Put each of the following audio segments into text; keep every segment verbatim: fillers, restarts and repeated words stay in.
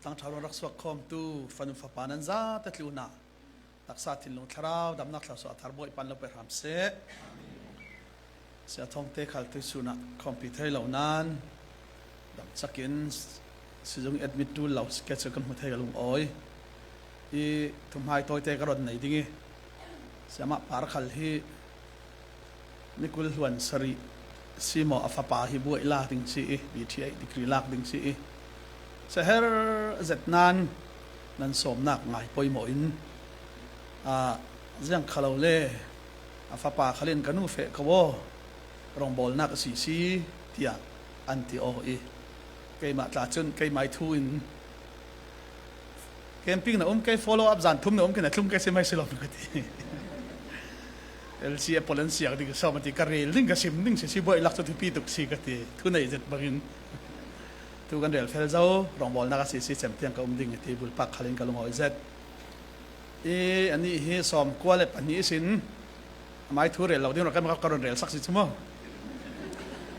Tangṭha ruang rak suak khawmtu fanu fapa nan zate tlunah taksa thinlung thlarau damnak thlarau suah a thar buai pan lo pe hram seh. Sia Thawngte khal tuisunah khawmpi thei lo nan damcakin sizung admit ṭul lo schedule kan hmu thei ka lungawi. I thuhmai tawite ka ron nei ding i siamah par khal hi ni kul hluan sarih si maw a fapa hi buai lak ding si i, B T A degree lak ding si i, sa her zet nan nan sawmnak ngai pawimawh in, a, ziang kha lo le a fapa khalin ka nu feh ko aw, rawngbawlnak a si si tiah an ti aw i, keimah tla cun keimah thu in camping na um kei, follow up zan thum na um kei, na tlung kei si mai si lo ka ti. L C A pawh an siak ding sawm a ti, ka rel ding ka sim ding si si buai lak cu thupi tuk si ka ti. Thu nei zet bangin thu kan rel fel zo, rawngbawlnak a si si cem tiang ka um ding a ti, bulpak khalin ka lungawi zet. I anih hi sawmkua le pahnih sin amai thu rel lo ding rawh, kan ka ron rel sak si cu maw?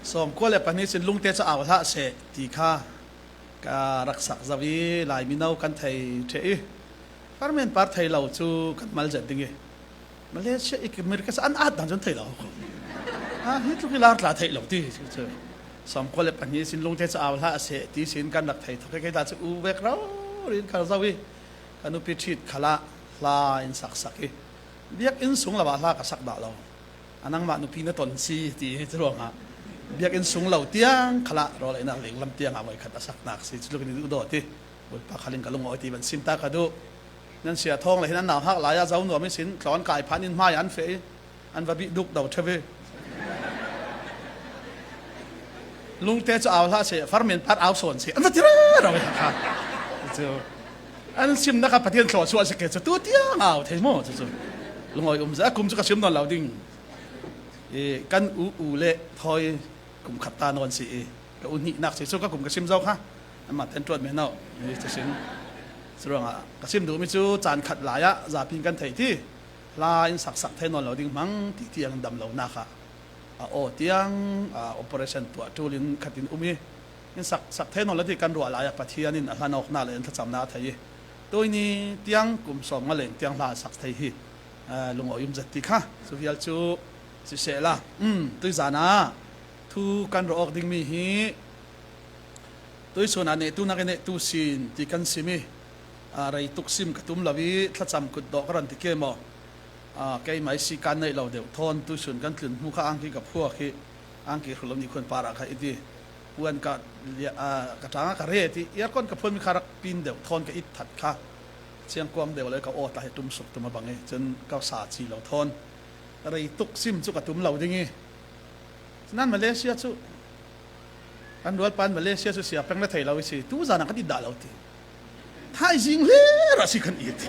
Sawmkua le pahnih sin lungte cu au hlah seh ti kha ka rak sak zo i, Lai mino kan thei ṭheh i, farmen par thei lo cu kan mal zet ding i, Malaysia i America an at dan cun thei lo ko. Ha, hi tluk i lar tla thei lo ti cu. Sawmkua le pahnih sin lungte cu au hlah a seh ti sin kan rak thei thok i, kei ta cu u vek rau rin kar zo i, ka nupi ṭhit khalah hla in sak sak i, biakinn sung lo ah hla ka sak dah lo. A nangmah nupi na ton si ti hi cu ruangah biakinn sung lo tiang khalah rawl einak lenglam tiangah voikhat a saknak si cu tluk in u dawt i, bulpak khalin ka lungawi ti van sim ta ka duh. Nan sia thawng le hin an nauhak lai ah zo nuam ihsin tlawn kai phan in hmai an feh i, an va bih duk do ṭheu i, lungte cu au hlah seh, farmen par au sawn seh, an va ti rero i kha. Cu an simnak ah Pathian thlawsuah si ke cu tu tiang au thei maw? Cu cu lungawi um zet a kum cu ka sim nawn lo ding. I kan u u le thawi kum khat ta nawn si i, ka u hnihnak si cu ka kum ka sim zo kha. Anmah ten ṭuan men lo. Hi cu sin. Curuangah ka sim duhmi cu caan khat lai ah zapi in kan thei ti. Hla in sak sak thei nawn lo ding hmang ti tiang in dam lonak ah a aw tiang, a, operation tuah ṭul in khat in um i, in sak sak thei nawn lo ti kan ruah lai ah Pathian in a hlan awknak le in thlacamnak a thei i, tuini tiang kum sawm nga leng tiang hla a sak thei hi, a, lungawi um zet ti kha cu vial cu sisehla, um, tuizan ah thu kan ruah awk dingmi hi tuisun ah nehtu nak i nehtu sin ti kan sim i, aa, rei tuk sim ka tum lo i, thlacam kut dawh ka ron ti ke maw? Aa, keimah i si kan neih lo deuh thawn tuisun kan tlun hnu kha angki ka phuak i, angki hrul lo nikhun parah kha i ti. Puan ka lia-, aa, ka ṭang ah ka ret i, aircon ka phuanmi kha rak pin deuh thawn ka it that kha. Chiangkuang deuh lo i ka aw ta hi ṭum suk tum a bang i, cun ka sa ci lo thawn. Rei tuk sim cu ka tum lo ding i, Nan Malaysia cu, kan rualpa in Malaysia cu sia peng le thei lo i si, tuzan ah kan it dah lo ti. Thaizing hler ah si kan it.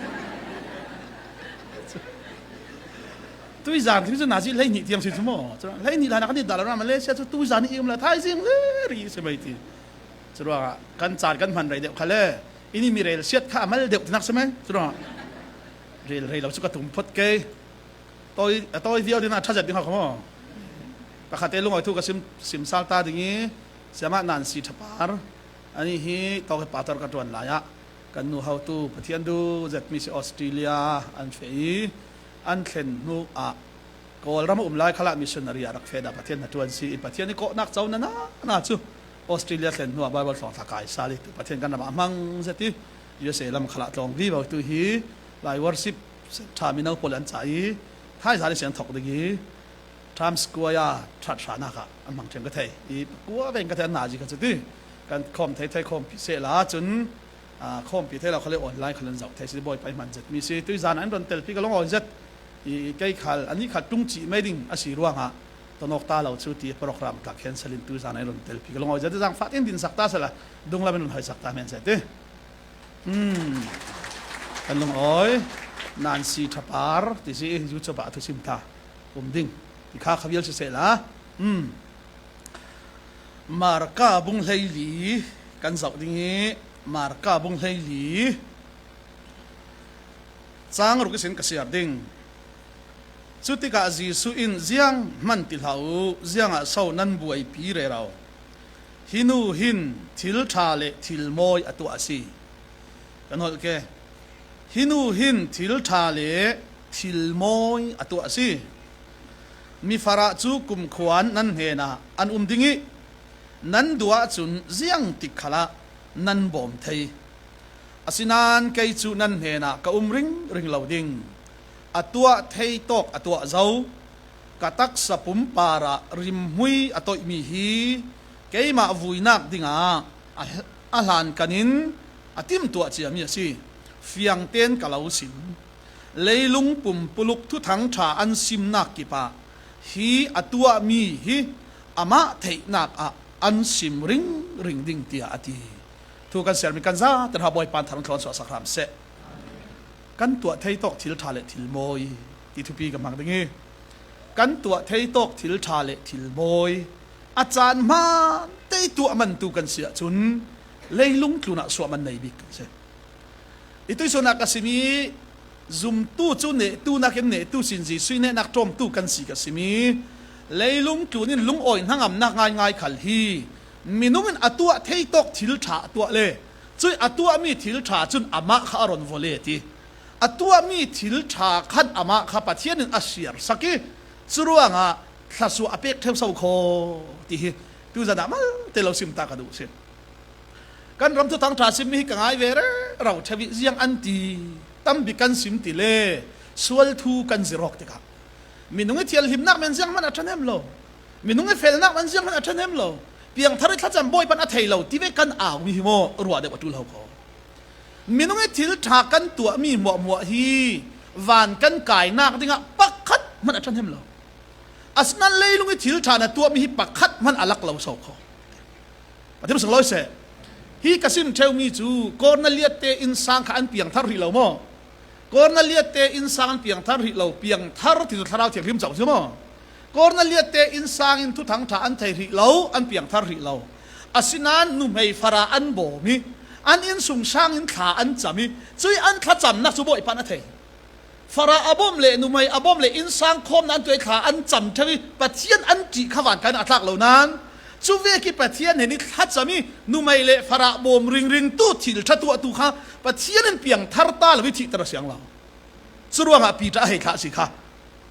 Tuizan thim cu nazi hleihnih tiang si cu maw? Curuang hleihnih hlan ah kan it dah lo, nan Malaysia cu tuzan i um le thaizing hler i si mai ti. Curuangah kan caan kan hman rei deuh kha le, i nih mi rel siat kha a mal deuh tinak si mai. Curuangah rel rei lo cu ka tum phot kei. Tawi, a tawi viau ding ah ṭha zet ding kha maw? Pakhat te lungawi thu ka sim, sim sal ta ding i, siamah Nancy Ṭhapar, anih hi tawk i pastor ka ṭuan lai ah kan nu hotu Pathian duh zetmi si Australia an feh i, an thlen hnu ah Kawlram a um lai khalah missionary ah rak feh dah Pathian hnaṭuan si i, Pathian i kawhnak co na na na cu Australia thlen hnu ah Bible tlawng thla kai sal i, tu Pathian kan ram ah a hmang zet i, U S A lam khalah tlawng vivo tu hi, Lai worship ṭha mino pawl an ca i, thaizan ihsin an thok ding i, Times Square ah ṭhat hranak ah an hmang ṭhiam ka thei i, pakua veng ka thei an nazi kha cu ti, kan khawm thei thei khawmpi sehla cun, aa, khawmpi thei lo kha le online kha le an zoh thei si, Bawipa i hman zetmi si, tuizan ah an ron telpi ka lungawi zet i, kei khal, anih khal ṭung cih mai ding a si ruangah, tonawk ta lo cu ti program tla cancel in tuizan ah an ron telpi ka lungawi zet i, zangfah tin dinsak ta sehla, dunglam in ron hoisak ta men seh ti. Hmm. Kan lungawi, Nancy Ṭhapar ti si i, YouTube ah a thusim ta um ding ti kha kha vial si sehla. Hmm. Marka bung hleili kan zoh ding i, Marka bung hleili cang ruk ihsin ka siar ding. Cutikah Jesuh in, "Ziang hman ti hlah u, ziangah so nan buaipi rero? Hi nu hin thil ṭha le thil mawi a tuah a si. Kan holh ke. Hi nu hin thil ṭha le thil mawi a tuah a si. Mi farah cu kumkhua in nan hnenah an um ding ih, nan duh ahcun ziangtik khalah nan bawm thei. Asinain kei cu nan hnenah ka um ringring lo ding. A tuah thei tawk a tuah zo, ka taksa pum parah rimhmui a toihmi hi keimah vuinak dingah a, a hlankan in a timtuah ciami a si. Fiang tein ka lo sim. Leilung pumpuluk thuthang ṭha an simnak kipah hi a tuahmi hi amah theihnak ah an sim ringring ding, tiah a ti. Thu kan siarmi kan zate hna Bawipa in thar in thlawn suahsak hram seh. Kan tuah thei tawk thil ṭha le thil mawi ti thupi ka hmang ding ih, kan tuah thei tawk thil ṭha le thil mawi a caan hmaan te ih tuah mantu kan si ahcun leilung tlunah suah man nei bik kan si. I tuihsun ah ka simi zumtu cu nehtu nakin nehtu sin Jesuh ih nehnak ṭawmtu kan si ka simi leilung tlun in lungawi hnangamnak ngaingai khal hi. Minung in a tuah thei tawk thil ṭha a tuah le cuih a tuahmi thil ṭha cun amah kha a ron vua le ti. A tuahmi thil ṭha khan amah kha Pathian in a siarsak ih curuangah thlasuah a pek ṭheu so kho ti hi tuzan ah malte lo sim ta ka duh si. Kan ram thuthang ṭha simmi hi ka ngai ve rero ṭheu ih ziang an ti, tam bik kan sim ti le sual thu kan zir awk tikah minung ih thianhlimnak men zianghman a ṭhahnem lo, minung ih felnak men zianghman a ṭhahnem lo, piangthar ih thlacam Bawipa in a thei lo ti ve kan aumi hi maw ruah deuh a ṭul ho kho. Minung ih thil ṭha kan tuahmi hmuahhmuah hi van kan kainak dingah pakhat hman a ṭhahnem lo. Asinain leilung ih thil ṭha na tuahmi hi pakhat hman a lak lo so kho. Pathian sunglawi seh. Hi ka sim ṭheumi cu Korneliat te innsang kha an piangthar hrih lo maw? Korneliat te innsang an piangthar hrih lo, piangthar ti cu Thlarau Thianghlim co si maw? Korneliat te innsang in thuthang ṭha an thei hrih lo, an piangthar hrih lo. Asinain nuhmei farah an bawm ih an innsungsang in thla an cam ih cuih an thlacamnak cu Bawipa in a thei. Farah a bawm le nuhmei a bawm le innsang khawmnak an tuah ih thla an cam ṭheu ih Pathian an ṭih kha van kainak a tlak lo nain, cu vek ih Pathian hnen ih thlacam ih nuhmei le farah bawm ringring tu thil ṭha tuahtu kha Pathian in piangthar ta lo ih thihter a siang lo. Curuangah Piter a hei thlah a si kha.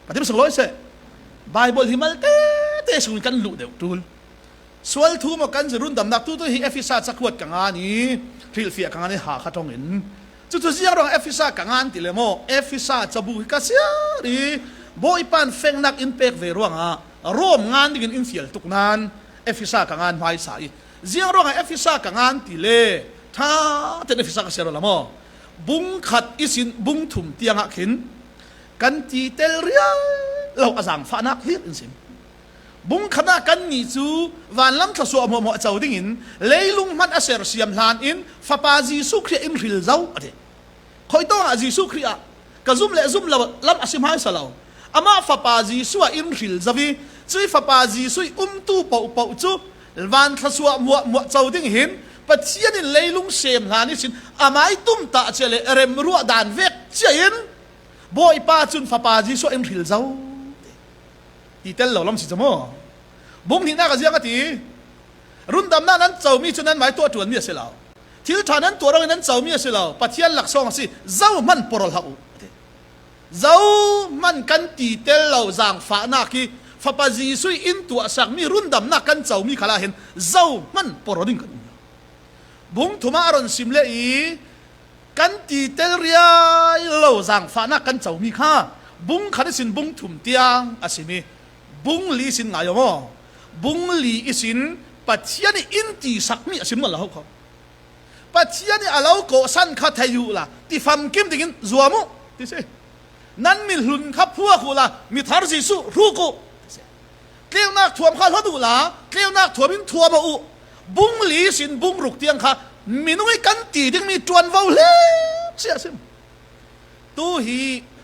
Pathian sunglawi seh. Baibal hi malte te sungin kan luh deuh ṭul. Sual thu maw kan zir, rundamnak tutu hi Efesa cakuat ka ngan ih hrilhfiah ka ngan ih ha kha ṭongin. Cucu ziang ruangah Efesa ka ngan ti le maw? Efesa cabu hi ka siar ih Bawipa in fengnak in pek ve ruangah Rom ngan dingin in fial tuk nain Efesa ka ngan hmaisa ih ziang ruangah Efesa ka ngan ti le ṭha tein Efesa ka siar awla maw? Bung khat ihsin bung thum tiangah khin kan titel riai lo a zangfahnak hlir in sim. Bung khatah kannih cu vanlam thlasuah hmuahhmuah co dingin leilung hman a sersiam hlan in Fapa Jesuh Khrih ah in hril zo a ti. Khuitawng ah Jesuh Khrih ah ka zum le zum lo lam a si hmaisa lo. Amah Fapa Jesuh ah in hril zo ih cuih Fapa Jesuh ih umtu pohpoh cu van thlasuah hmuahhmuah co ding hin Pathian in leilung sem hlan ihsin amah ih tumtah cia le remruah dan vek cia in Bawipa cun Fapa Jesuh ah in hril zo. Titel lo lam si cu maw? Bung hnihnak ah ziang a ti? Rundamnak nan comi cu nanmah ih tuah ṭuanmi a si lo. Thil ṭha nan tuah ruangin nan comi a si lo. Pathian laksawng a si. Zohman porh aw hlah uh, a ti. Zohman kan titel lo zangfahnak hi Fapa Jesuh ih in tuahsakmi rundamnak kan comi khalah hin zohman porh aw ding kan um lo. Bung thum ah a ron sim le ih kan titel riai lo zangfahnak kan comi kha bung khat ihsin bung thum tiang a simi bung li ihsin ngai aw maw? Bung li ihsin Pathian ih in tisakmi a sim nawn lo ho kho. Pathian ih a lo kawhsan kha thei uhla tifamkim dingin zuam uh ti si. Nan mihlun kha phuak uhla mithar Jesuh hruk uh. Tleunak thuam kha hlot uhla tleunak thuam in thuam aw uh. Bung li ihsin bung ruk tiang kha minung ih kan ti dingmi ṭuanvo hlek si a sim. Tu hi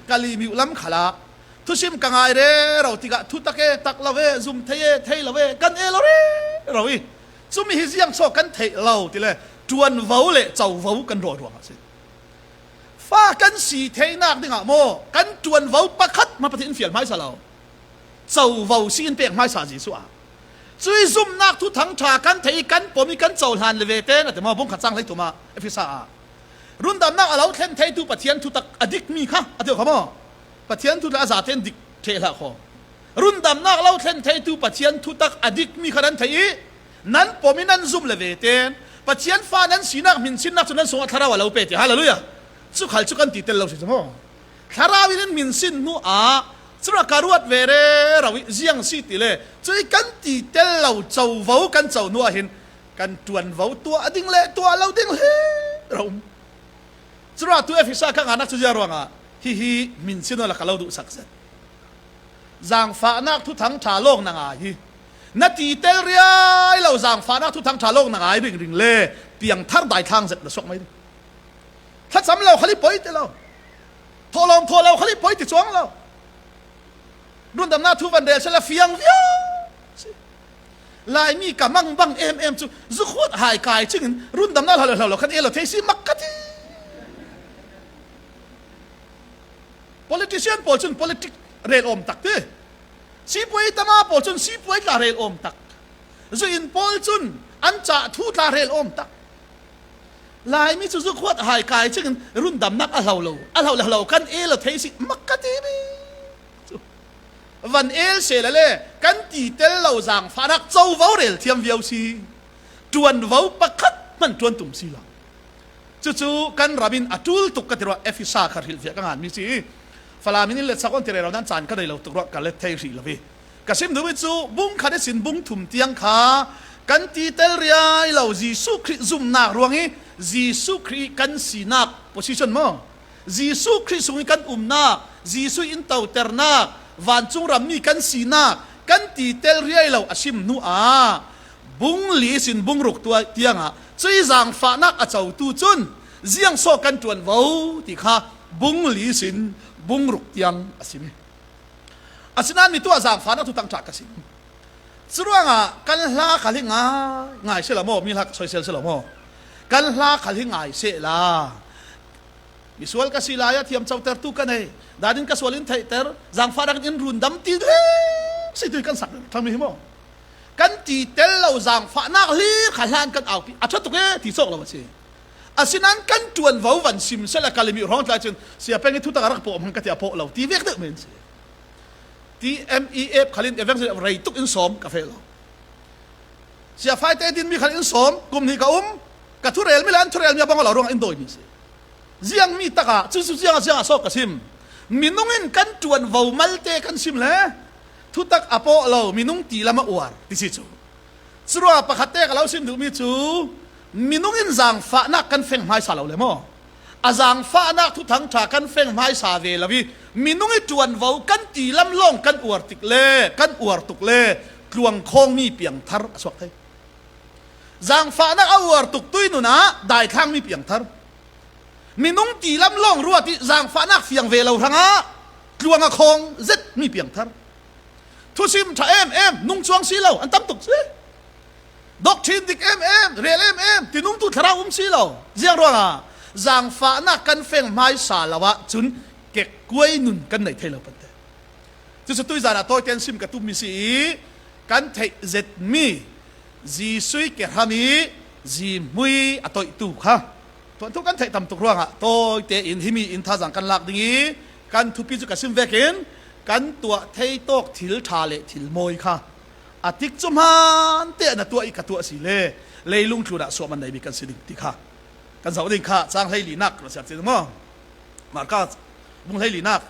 Kalaymyo lam khalah thusim ka ngai rero tikah thutak e tak lo e, zum thei e thei lo e kan el aw rero ih cumi hi ziang so kan theih lo tile ṭuanvo le covo kan rawl ruangah a si. Fa kan si theinak dingah maw kan ṭuanvo pakhat hmanh Pathian in fial hmaisa lo. Covo si in pek hmaisa Jesuh ah. Cuih zumhnak thuthang ṭha kan theih ih kan pom ih kan cohlan le ve tein a ti maw? Bung khat cang hleithum ah Efesa ah Rundamnak a lo thlen theitu Pathian thutak a dikmi kha a ti kha maw? Pathian thutak a zaten dik ṭheh hlah khaw. Rundamnak lo thlen theitu Pathian thutak a dikmi kha nan theih i nan pom i nan zum le veten Pathian fa nan sinak hminsinnak cu nan sungah Thlarau a lo pe ti. Hallelujah! Cu khal cu kan ti tel lo si cu maw? Thlarau in in hminsin hnu ah cura ka ruat ve rero i ziang si ti le cu i kan ti tel lo covo kan co hnu ah hin kan ṭuanvo tuah ding le tuah lo ding hlir a um. Cura tu Efesa ka nganak cu ziang ruangah hihi hminsin awla ka lo duhsak zet. Zangfahnak thuthang ṭha lawng na ngai hi. Na ti tel riai lo zangfahnak thuthang ṭha lawng na ngai ringring le piangthar daithlang zet na suak mai ding. Thlacam lo khal i poi ti lo. Thawhlawm thawh lo khal i poi ti cuang lo. Rundamnak thu van rel sela fiang viau si. Laimi ka mangbang em em cu zukhuat hai kai cingin rundamnak hlau lo hlau lo kan el lo thei si mak ka ti. Politician pawl cun politik rel awm tak ti. Sipuai tama pawl cun sipuai tla rel awm tak. Zu in pawl cun an cah thu tla rel awm tak. Laimi cu zukhuat hai kai cingin rundamnak a hlau lo, a hlau le hlau kan el lo thei si mak ka ti mi. Van el sehla le kan ti tel lo zangfahnak covo rel thiam viau si. Ṭuanvo pakhat hman ṭuan tum si lo. Cucu kan ram in a ṭul tuk ka ti ruah Efesa kha hrilhfiah ka nganmi si. Falam in in letsak on ti rero nan caan ka nei lo tuk ruah ka let thei hrih lo i ka sim duhmi cu bung khat ihsin bung thum tiang kha kan ti tel riai lo Jesuh Khrih zumnak ruang i Jesuh Khrih kan sinak position maw? Jesuh Khrih sungin kan umnak, Jesuh in toternak, vancung rammi kan sinak kan ti tel riai lo a sim hnu ah bung li ihsin bung ruk tua tiangah cui zangfahnak a cotu cun ziang so kan ṭuanvo ti kha bung li ihsin bung ruk tiang a sim i. Asinain mi tuah zangfahnak thuthang ṭha ka sim. Curuangah kan hla khal hi ngai, ngai sehla maw, mi hla ka soisel sehla maw? Kan hla khal hi ngai sehla. Misual ka si lai ah thiam cotertu ka nei. Danin ka sual in theihter, zangfahnak in rundam ti hle si tu kan sak thangmi hi maw? Kan ti tel lo zangfahnak hlir kha hlan kan aupi. A ṭha tuk e ti cawk lo a si. Asinain kan ṭuanvo van sim sehla ka limih hrawng tlai cun sia peng i thutak a rak pawh hmang ka ti a pawh lo ti vek deuh men si. T M E F khal in evangelist rei tuk in sawm ka feh lo. Sia faite dinmi khal in sawm, kum hnih ka um, ka thurelmi le an thurelmi a bang aw lo ruangah in dawimi si. Ziangmi takah, cucu ziangah, ziangah sawk ka sim. Minung in kan ṭuanvo malte kan sim le thutak a pawh lo, minung ti lam a uar ti si cu. Curuangah pakhatte ka lo sim duhmi cu minung in zangfahnak kan feng hmaisa lo le maw? A zangfahnak thuthang ṭha kan feng hmaisa ve lo i minung i ṭuanvo kan ti lam lawng kan uar tik le kan uar tuk le tluang khawngmi piangthar a suak thei. Zangfahnak a uar tuk tui nunah daithlangmi piangthar. Minung ti lam lawng ruat i zangfahnak fiang ve lo hrangah tluang a khawng zetmi piangthar. Thusim ṭha em em, nung cuang si lo, an tam tuk si. Doctrine dik em em, rel em em, tinungtu thlarau um si lo. Ziang ruangah zangfahnak kan feng hmaisa lo ah cun kekkuai nun kan nei thei lo pante. Cucu tuizan ah tawite an sim ka tummi si i kan theih zetmi Jesuh i kehram i zihmui a toihtu kha tuan thu kan theih tam tuk ruangah tawite in himi in thazaang kan lak ding i kan thupi cu ka sim vekin kan tuah thei tawk thil ṭha le thil mawi kha a tik cu hmaan te na tuah i ka tuah si le leilung tlunah suahman nei bik kan si ding ti kha kan zoh ding kha. Cang hleilinak ruat siar cin maw? Marka bung hleilinak.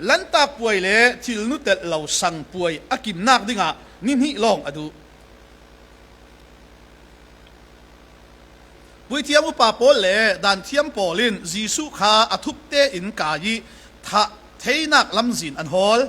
Lantak puai le thilnu telh lo sang puai a kimnak dingah ni hnih lawng a duh. Puithiam upa pawl le danthiam pawl in Jesuh kha a thup tein kai i thah theinak lamzin an hawl.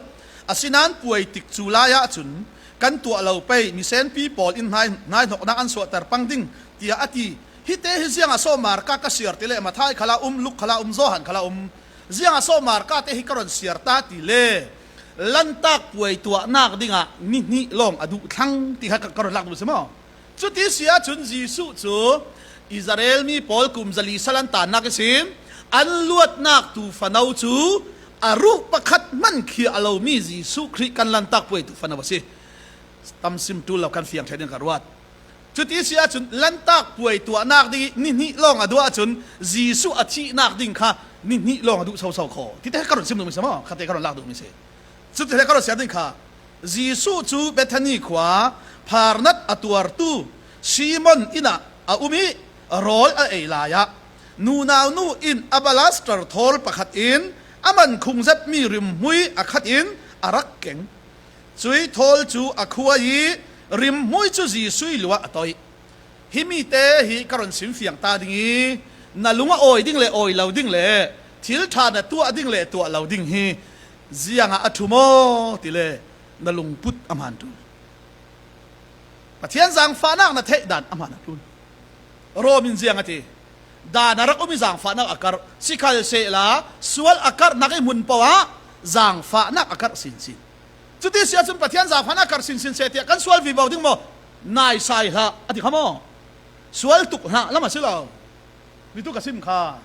Asinain puai tik cu lai ahcun kan tuah lo pei, misenpi pawl in hnai, hnaihnoknak an suahter pang ding, tiah a ti. Hite hi ziangah so Marka ka siar ti le Matthai khala um, Luk khala um, Johan khala um. Ziangah so Marka te hi ka ron siar ta ti le Lantak puai tuahnak dingah ni hnih lawng a duh thlang ti kha ka, ka ron lak duh si maw? Cuti si ahcun Jesuh cu Israel mi pawl kum zali sal an tannak ihsin an luatnak tu fano cu a ruh pakhat hman khia a lomi Jesuh Khrih kan Lantak puai tu fano a si. Tamsim ṭul lo kan fiang ṭheh ding ka ruat. Cuti si ahcun Lantak puai tuahnak ding ih ni hnih lawng a duh ahcun Jesuh a thihnak ding kha ni hnih lawng a duh soso kho. Tite ka run sim duhmi si maw? Khate ka run lak duhmi si. Cuti le ka run siar ding kha, Jesuh cu Bethani khua pharnat a tuartu Simon inn ah a um ih rawl a ei lai ah, nunau nu in a balaster thawl pakhat in a man khung zetmi rimhmui a khat in a rak keng. Cuih thawl cu a khua ih rimhmui cu Jesuh ih luah a toih. Himi te hi ka run simfiang ta ding ih, na lung a awi ding le awi lo ding le thil ṭha na tuah ding le tuah lo ding hi ziangah a ṭhu maw tile na lungput a hmaan ṭul. Pathian zaangfahnak na theih dan a hmaan a ṭul. Rom in ziang a ti? Dan a rak um ih zaangfahnak a karh, sikhalsehla sual a karhnak ih hmun paoh ah zaangfahnak a karh sinsin. Cuti si ahcun Pathian zaangfahnak a karh sinsin seh tiah kan sual vivo ding maw? Naisai hlah a ti kha maw? Sual tuk hlah lam a si lo. Mi tu ka sim kha.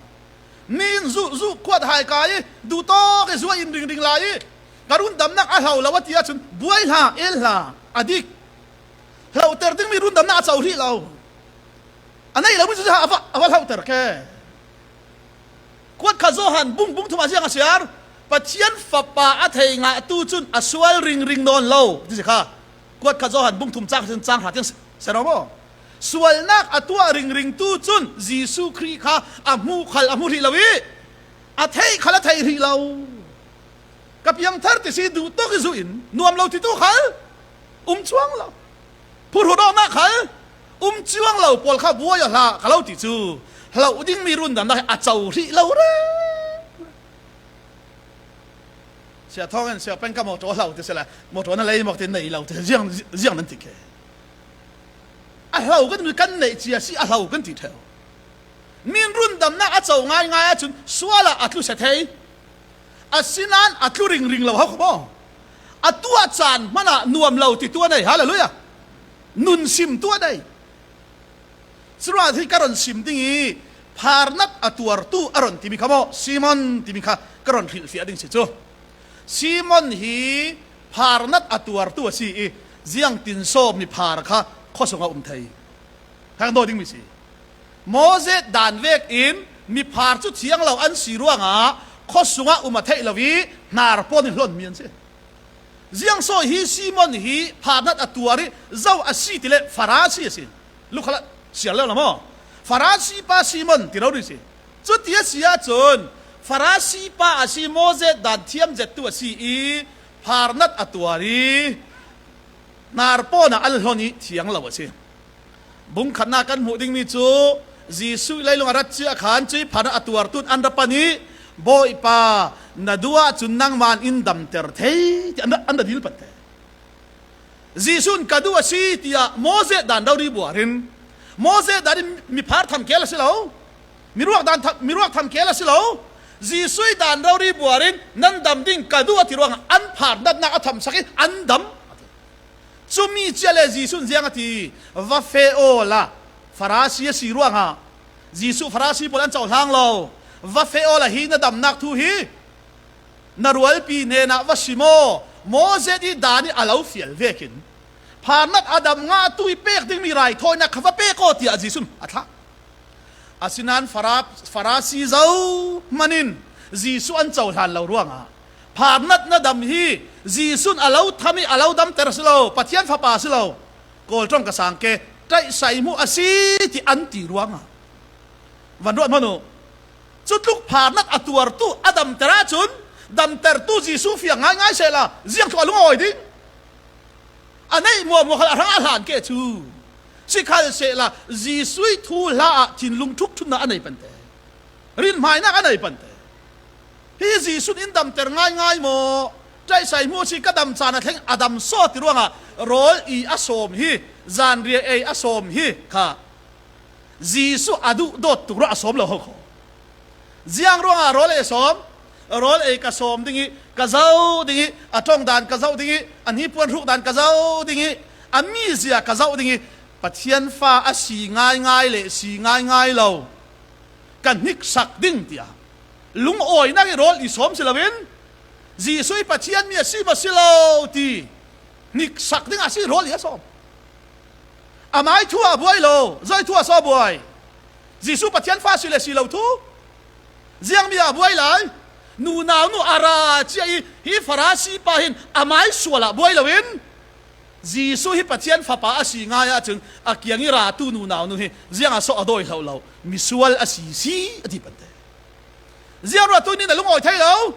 Mi in zuh zuh kuat hai kai ih duhtawk ih zuah in ringring lai ih ka rundamnak a hlo lo a ti ahcun buai hlah, el hlah, a dik. Hlohter dingmi rundamnak a co hrih lo. A neih lomi cu a va, a va hlohter ke. Kuat khat Johan bung, bung thum ah ziang a siar? Pathian Fapa a thei ngahtu cun a sual ringring nawn lo ti si kha. Kuat khat Johan bung thum cang, cang hra tiang si, si lo maw? Sualnak a tuah ringringtu cun Jesuh Khrih kha a hmuh khal a hmu hrih lo ih a theih khal a theih hrih lo. Ka piangthar ti si duhtawk ih zuh in nuam lo titu khal um cuang lo. Phurhut awknak khal um cuang lo pawl kha buai aw hlah ka lo ti cu hloh dingmi rundamnak hi a co hrih lo re. Sia Thawng in Sia Peng ka mawṭaw hlo ti sehla mawṭaw na lei mawk ti nei lo ti ziang, ziang nan ti ke. A hlo kan kan neih cia si a hlo kan ti ṭheu. Min rundamnak a co ngaingai ahcun sual ah a tlu sia thei. Asinain a tlu ringring lo ho kho maw? A tuah caan hmanh ah nuam lo ti tuah nei. Hallelujah. Nun sim tuah nei. Curuangah hi ka run sim ding ih pharnat a tuartu a run timi kha maw? Simon timi kha ka run hrilhfiah ding si cu. Simon hi pharnat a tuartu a si ih ziangtin so miphar kha khuasung a um thei? Kan dawi dingmi si. Moses dan vekin miphar cu thiang lo an si ruangah khuasung ah um a theih lo ih hnar pawn in hlonmi an si. Ziang so hi Simon hi pharnat a tuar ih zo a si ti le Farasi a si. Lukhalah siar lio lo maw? Farasi pa Simon ti rori si. Cuti a si ahcun Farasi pa a si, Moses dan thiam zettu a si ih pharnat a tuar ih hnar pawn ah an hlon ih thiang lo a si. Bung khatnak kan hmuh dingmi cu Jesuh leilung a rat cia khan cuih pharnat a tuartu in an ra pan ih, "Bawipa, na duh ahcun nangmah in damter thei," tiah an ra, an ra dil pan te. Jesuh in, "Ka duh a si," tiah Moses dan rori buar in, Moses dan in miphar thamkel a si lo, miruak dan tham, miruak thamkel a si lo, Jesuh ih dan rori buar in, "Nan dam ding ka duh," a ti ruangah an pharnatnak a thamsak ih an dam. Cumi cia le Jesuh in ziang a ti? "Va feh awla," Farasi a si ruangah Jesuh Farasi pawl an cohlang lo. "Va feh awla hi na damnak thu hi na rualpi hnenah va sim aw. Moses ih dan ih a lo fial vekin pharnat a dam ngahtu ih pek dingmi raithawinak kha va pek aw," tiah Jesuh in a thlah. Asinain Fara-, Farasi zohman in Jesuh an cohlan lo ruangah pharnat na dam hi Jesuh in a lo tham ih a lo damter a si lo, Pathian Fapa a si lo. Kawl ṭong ka sang ke, ṭaihsai hmuh a si ti an ti ruangah van ruat hmanh uh. Cutluk pharnat a tuartu a damter ahcun damtertu Jesuh fiang ngaingai sehla ziangtluk a lung a awi ding? A neih muahmuah khal a hrang a hlan ke cu. Sikhalsehla Jesuh ih thuhla ah thinlung ṭhukṭhunnak a nei pante, rinhmainak a nei pante. Hi Jesuh in damter ngaingai maw? Ṭaihsai hmuh a si, ka dam caan a thleng, a dam saw ti ruangah rawl i a sawm hi, zanriah ei a sawm hi kha Jesuh a duh dawt tuk ruah a sawm lo ho kho. Ziang ruangah rawl ei a sawm? Rawl ei ka sawm ding ih ka zoh ding ih, a ṭong dan ka zoh ding ih, a hnipuan hruk dan ka zoh ding ih, a mizia ka zoh ding ih, Pathian fa a si ngaingai le si ngaingai lo ka hniksak ding tiah lungawinak ih rawl i sawm si loin Jesuh ih Pathian mi a si maw si lo ti hniksak dingah a si rawl i a sawm. A mai thu ah a buai lo, zoi thu ah saw a buai. Jesu Pathian fa si le si lo thu. Ziang mi ah a buai lai. Nunau nu a ra cia i, hi Farasi pa hin a mai sual ah buai lo in, Jesu hi Pathian fapa a si ngai ah cun a kiang i ra tu nunau nu hi ziang a saw a dawi hloh lo, misual a si si a ti pante. Ziang ruat tu nih na lungawi thei lo.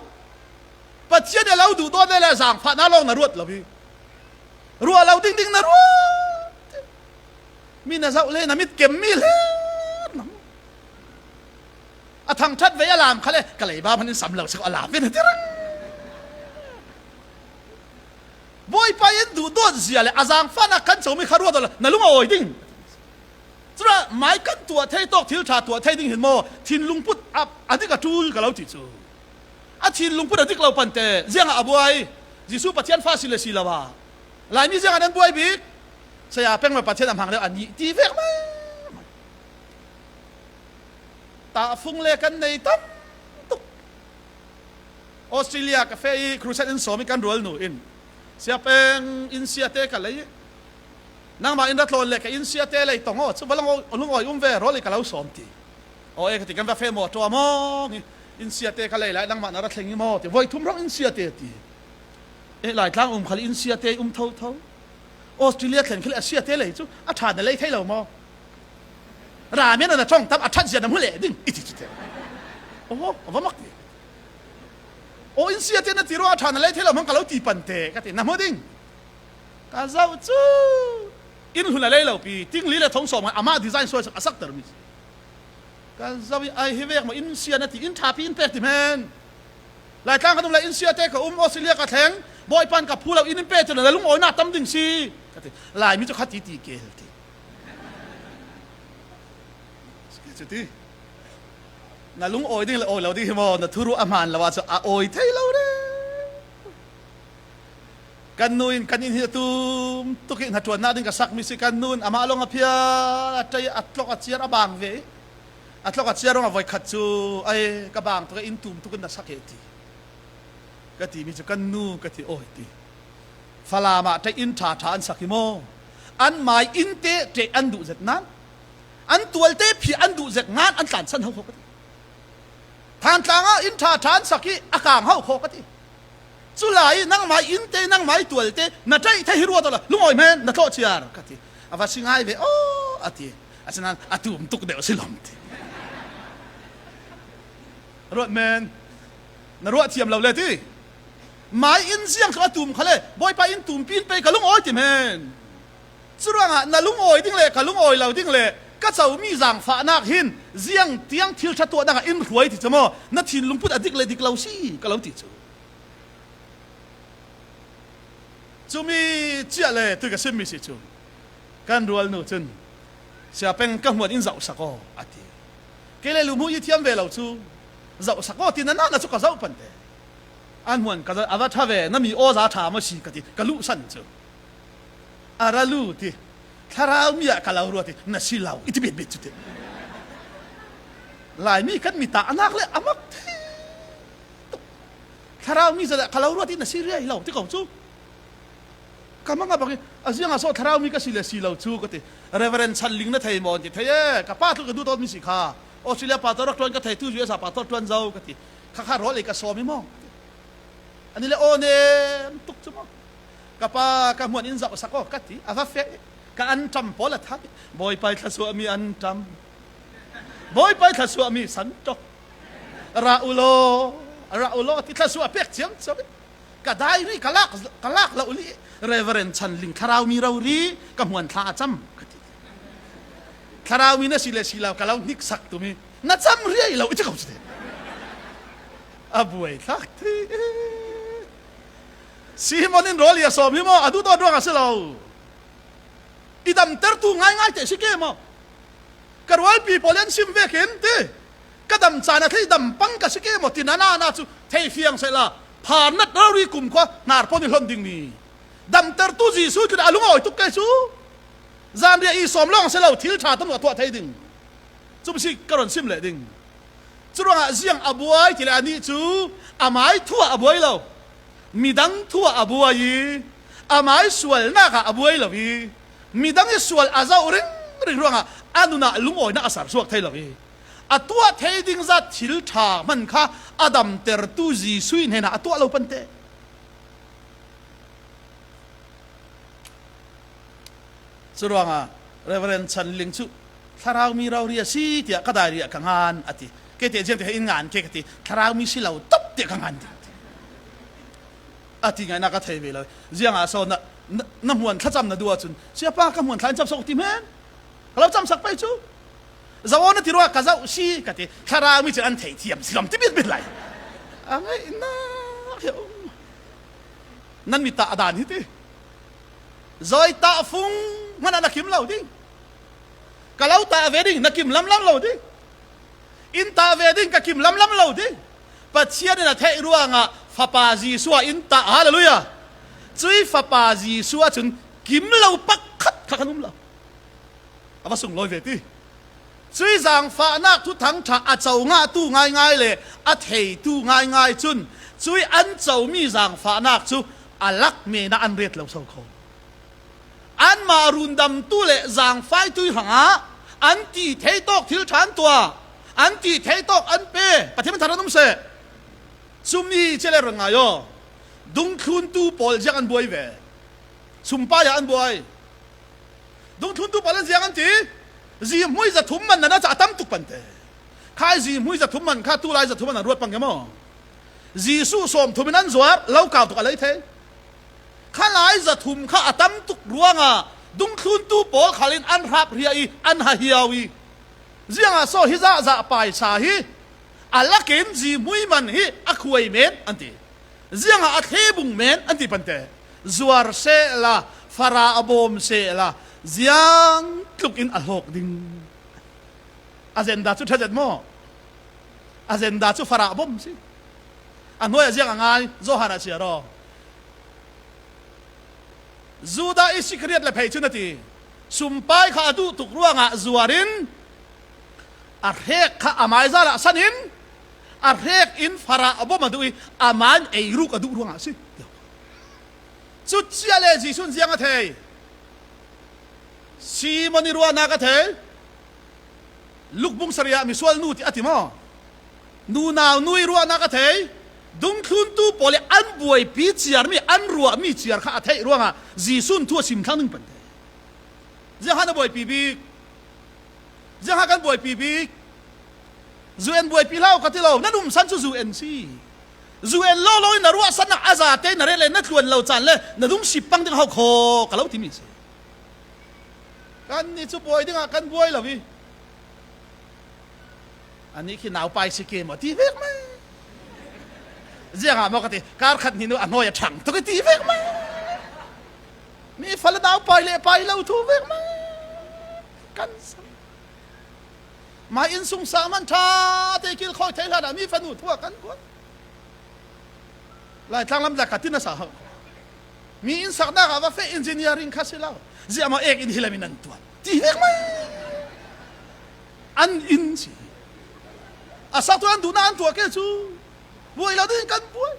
Pathian a lo duh dawn le zaangfahna lawng na ruat lo hi. Ruah lo dingding na ruat. Mi na zoh le na mit kem mi hler na. A thangṭhat ve a lam kha le ka leiba hman in sam lo si a lam ve na ti rang. Bawipa in duh dawt zia le a zaangfahnak kan comi kha ruat awla na lungawi ding. Cura mai kan tuah thei tawk thil ṭha tuah thei ding hin maw thinlung put a, a dik a ṭul ka lo ti cu. A thinlung put a dik lo pante ziangah a buai? Jesu Pathian fa si le si lo ah Laimi ziangah nan buai bik? Saya peng le Pathian a hmang deuh a nih ti vek mai. Tahfung le kan nei tam tuk. Australia ka feh i crusade in sawm i kan rualnu in, "Siapeng, innsiate ka lei i, nangmah in ra tlawn le ka innsiate lei tong aw, cu va lungawi um ve, rawl i ka lo sawm," ti. "Aw e," ka ti, "kan va feh maw, ṭuan maw, innsiate ka lei lai, nangmah na ra thleng i maw," ti. "Voi thum hrawng innsiate," ti. "Eh, Laitlang um khal innsiate um thotho. Australia thlen khal a siate lei cu a ṭha na lei thei lo maw? Ramen a na ṭong tam a ṭhat zia na hmu leh ding," i ti cu te. "Oho, a va mak ti. Aw, innsiate na ti ruang a ṭha na lei thei lo hmang ka lo ti pante," ka ti. "Na hmu ding." Ka zoh cu inn hlun a lei lo pi, tingli le thong sawm ngai amah design suai sak a sakter mi si. Ka zoh i, "Ai, hi vek maw, innsia na ti, inn ṭhapi in pek ti men. Laitlang ka um lai, innsiate ka um, Australia ka thleng, Bawipa in ka phu lo in in pe ti lo, na lungawinak tam ding si," ka ti. "Laimi cu kha ti ti kel," ti. Cuti na lungawi ding le awi lo ding hi maw, na thuruh a hmaan lo ahcun a awi thei lo re. Kan nu in kan inn hi a tum tuk i hnaṭuannak ding ka sakmi si. Kan nu in amah lawng a phiat, a ṭai, a tlok a ciar a bang ve i, a tlok a ciar ruangah voikhat cu, "Ai, ka bang tuk i, inn tum tuk in na sak e," ti. Ka timi cu kan nu ka ti, "Awi," ti. "Falam ah ṭai inn ṭha ṭha an sak hi maw? An mai inn te ṭeh an duh zet nan, an tualte phi an duh zet ngan an tlansan ho," ka ti. "Thantlang ah inn ṭha ṭha an sak i a kang ho khaw," ka ti. "Cu lai i nangmai innte, nangmai tualte na ṭaih thei hi ruat awla lungawi hmanh na tlawh ciar," ka ti. "A va si ngai ve aw," a ti. "Asinain a tum tuk deuh a si lawm," ti. Ruat men, na ruah thiam lo le ti. Mai inn ziang cu a tum khal le Bawipa inn tumpi in pei ka lungawi ti men. Curuangah na lungawi ding le ka lungawi lo ding le ka comi zaangfahnak hin ziang tiang thil ṭha tuahnak ah in hruai ti cu maw, na thinlung put a dik le dik lo si ka lo ti cu. Cumi ciah le tui ka simmi si cu kan rualnu cun, "Siapeng, ka hmuan in zohsak aw," a ti. "Kei le lu hmuh i thiam ve lo cu, zohsak aw," ti, na na cu ka zoh pante. An hmuan ka zoh, "A va ṭha ve, na mi awza ṭha maw si," ka ti, ka luhsan cu. "A ra lu," ti. "Thlarau mi ah ka lo ruat i na si lo," i ti bitbit cu ti. Laimi kan mi tahnak le a mak thei tuk. "Thlarau mi zat ah ka lo ruat i na si riai lo," ti ko cu. Ka mang a bang i, "A ziang a so Thlarau mi ka si le si lo cu," ka ti. "Reverend Chan Ling na thei maw?" an ti. "Thei e, ka pa tluk ka duh tawn mi si kha. Australia pastor rak ṭuan ka thei tu, U S A pastor ṭuan zo," ka ti. "Kha kha rawl ei ka sawm i maw?" Ani le aw nem tuk cu maw? "Ka pa, ka hmuan in zohsak aw," ka ti. A va feh i ka anṭam pawl a thak i, "Bawipa i thluasuahmi anṭam, Bawipa i thluasuahmi san ṭok, ra u law, ra u law," ti. Thluasuah a pek ciamco i ka diary ka lak, ka lak lo li, "Reverend Chan Ling, Thlarau mi rori, ka hmuan thla a cam," ka ti. "Thlarau mi na si le si lo ka lo hniksak tum i na cam riai lo," i ti ko cu ti. A buai thlak thei. Simon in rawl i a sawm hi maw? A duh tawn ruang a si lo. I damtertu ngaingai te si ke maw? Ka rualpi pawl in sim vekin ti, "Ka dam caan a thei dam pang ka si ke maw?" ti na na na cu thei fiang sehla, pharnat rori kumkhua hnar pawn i hlon dingmi damtertu Jesuh tlin a lungawi tuk ke cu. Zanriah i sawm lawng a si lo, thil ṭha tam a tuah thei ding. Cumi si ka ron sim leh ding. Curuangah ziang a buai ti le anih cu amai thu ah a buai lo, midang thu ah a buai i amai sualnak ah a buai lo i Midang i sual a zauh ringring ruangah a nunah lungawina a sersuak thei lo hi. A tuah thei ding zat thil ṭha hman kha a damtertu Jesuh i hnenah a tuah lo pante. Curuangah Reverend Chan Ling cu, "Thlarau mi rori a si tiah ka diary ah ka ngan," a ti. Kei teh ziangte in ngan ke ka ti, "Thlarau mi si lo top tiah ka ngan," ti, a ti ngaihnak ka thei ve lo. Ziangah so na, na, na hmuan thlacam na duh ahcun, "Siapa, ka hmuan thla in cam sawk," ti men. Ka lo camsak pei cu. "Zoh aw," na ti ruah, "Ka zoh si," ka ti. Thlarau mi cun an thei thiam si lom ti bitbit lai. A ngaihnak hi a um. Nan mit ah a dan hi ti. Zawi tah fung hmanh ah na kim lo ding. Ka lo tah ve ding, na kim lamlam lo ding. In tah ve ding, ka kim lamlam lo ding. Pathian in a theih ruangah Fapa Jesuh ah in tah. Hallelujah. Cui Fapa Jesuh ah cun kim lo pakhat kha kan um lo. A va sunglawi ve ti. Cui zaangfahnak thuthang ṭha a co ngahtu ngaingai le a theitu ngaingai cun cui an comi zaangfahnak cu a lak men ah an ret lo so kho. Anmah rundamtu le zaangfaitu hrangah an ti thei tawk thil ṭha an tuah, an ti thei tawk an pe. Pathian min thangṭhat um seh. Cumi cia le rak ngai aw. Dungthluntu pawl ziang an buai ve. Sumpai ah an buai. Dungthluntu pawl in ziang an ti? Zihmui zathum man nan a cah a tam tuk pante. Khai zihmui zathum man kha tulai zathum man an ruat pang ke maw? Jesuh sawmthum in an zuar, lo kau tuk a lei thei. Khalai zathum kha a tam tuk ruangah dungthluntu pawl khal in an hrap hria i an ha hiau i, "Ziangah so hi zahzah paisa hi a lakin zihmui man hi a khuai men?" an ti. "Ziangah a thlebung men?" an ti pante. "Zuar sehla, farah a bawm sehla, ziang tluk in a hlawk ding." Agenda cu ṭha zet maw? Agenda cu farah a bawm si. A hnuai ah ziang a ngai, Johan ah chia raw. Judah Iskariot le phei cun a ti. Sumpai kha a duh tuk ruangah zuar in a hrek kha a maizal ah san in a hrek in farah a bawm a duh i a man ei ruk a duh ruangah a si. Cucia le Jesuh in ziang a thei? Simon i ruahnak a thei. Lukbung sariah misual nu ti a ti maw? Nunau nu i ruahnak a thei. Dungthluntu pawl i an buaipi ciarmi, an ruahmi ciar kha a theih ruangah Jesuh in thu a sim thlang ding pante. Ziangha na buaipi bik? Ziangha kan buaipi bik? U N buaipi hlah u ka ti lo, nan umsan cu U N si. U N lawlaw in na ruahsannak a zate na rel le na tluan lo caan le na dungsip pang ding a hau kho ka lo timi si. Kannih cu buai dingah kan buai lo i, "Anih khi naupai si ke maw?" ti vek mai. Ziangah maw ka ti, "Kar khat hnih nu a hnawi a ṭhang tuk i," ti vek mai. Mi fale naupai le pai lo thu vek mai. Kan sam. Mah innsung sang man ṭha te kilkhawi thei hlan ah mi fanu thu ah kan kuat. Laitlang lam zat ka tin a sa ho. Mi innsaknak ah va feh, engineering kha si lo. Ziah maw ek in hi lam in an tuan ti vek mai. An inn si. A saktu an duhnak an tuah ke cu. Buai lo ding kan buai.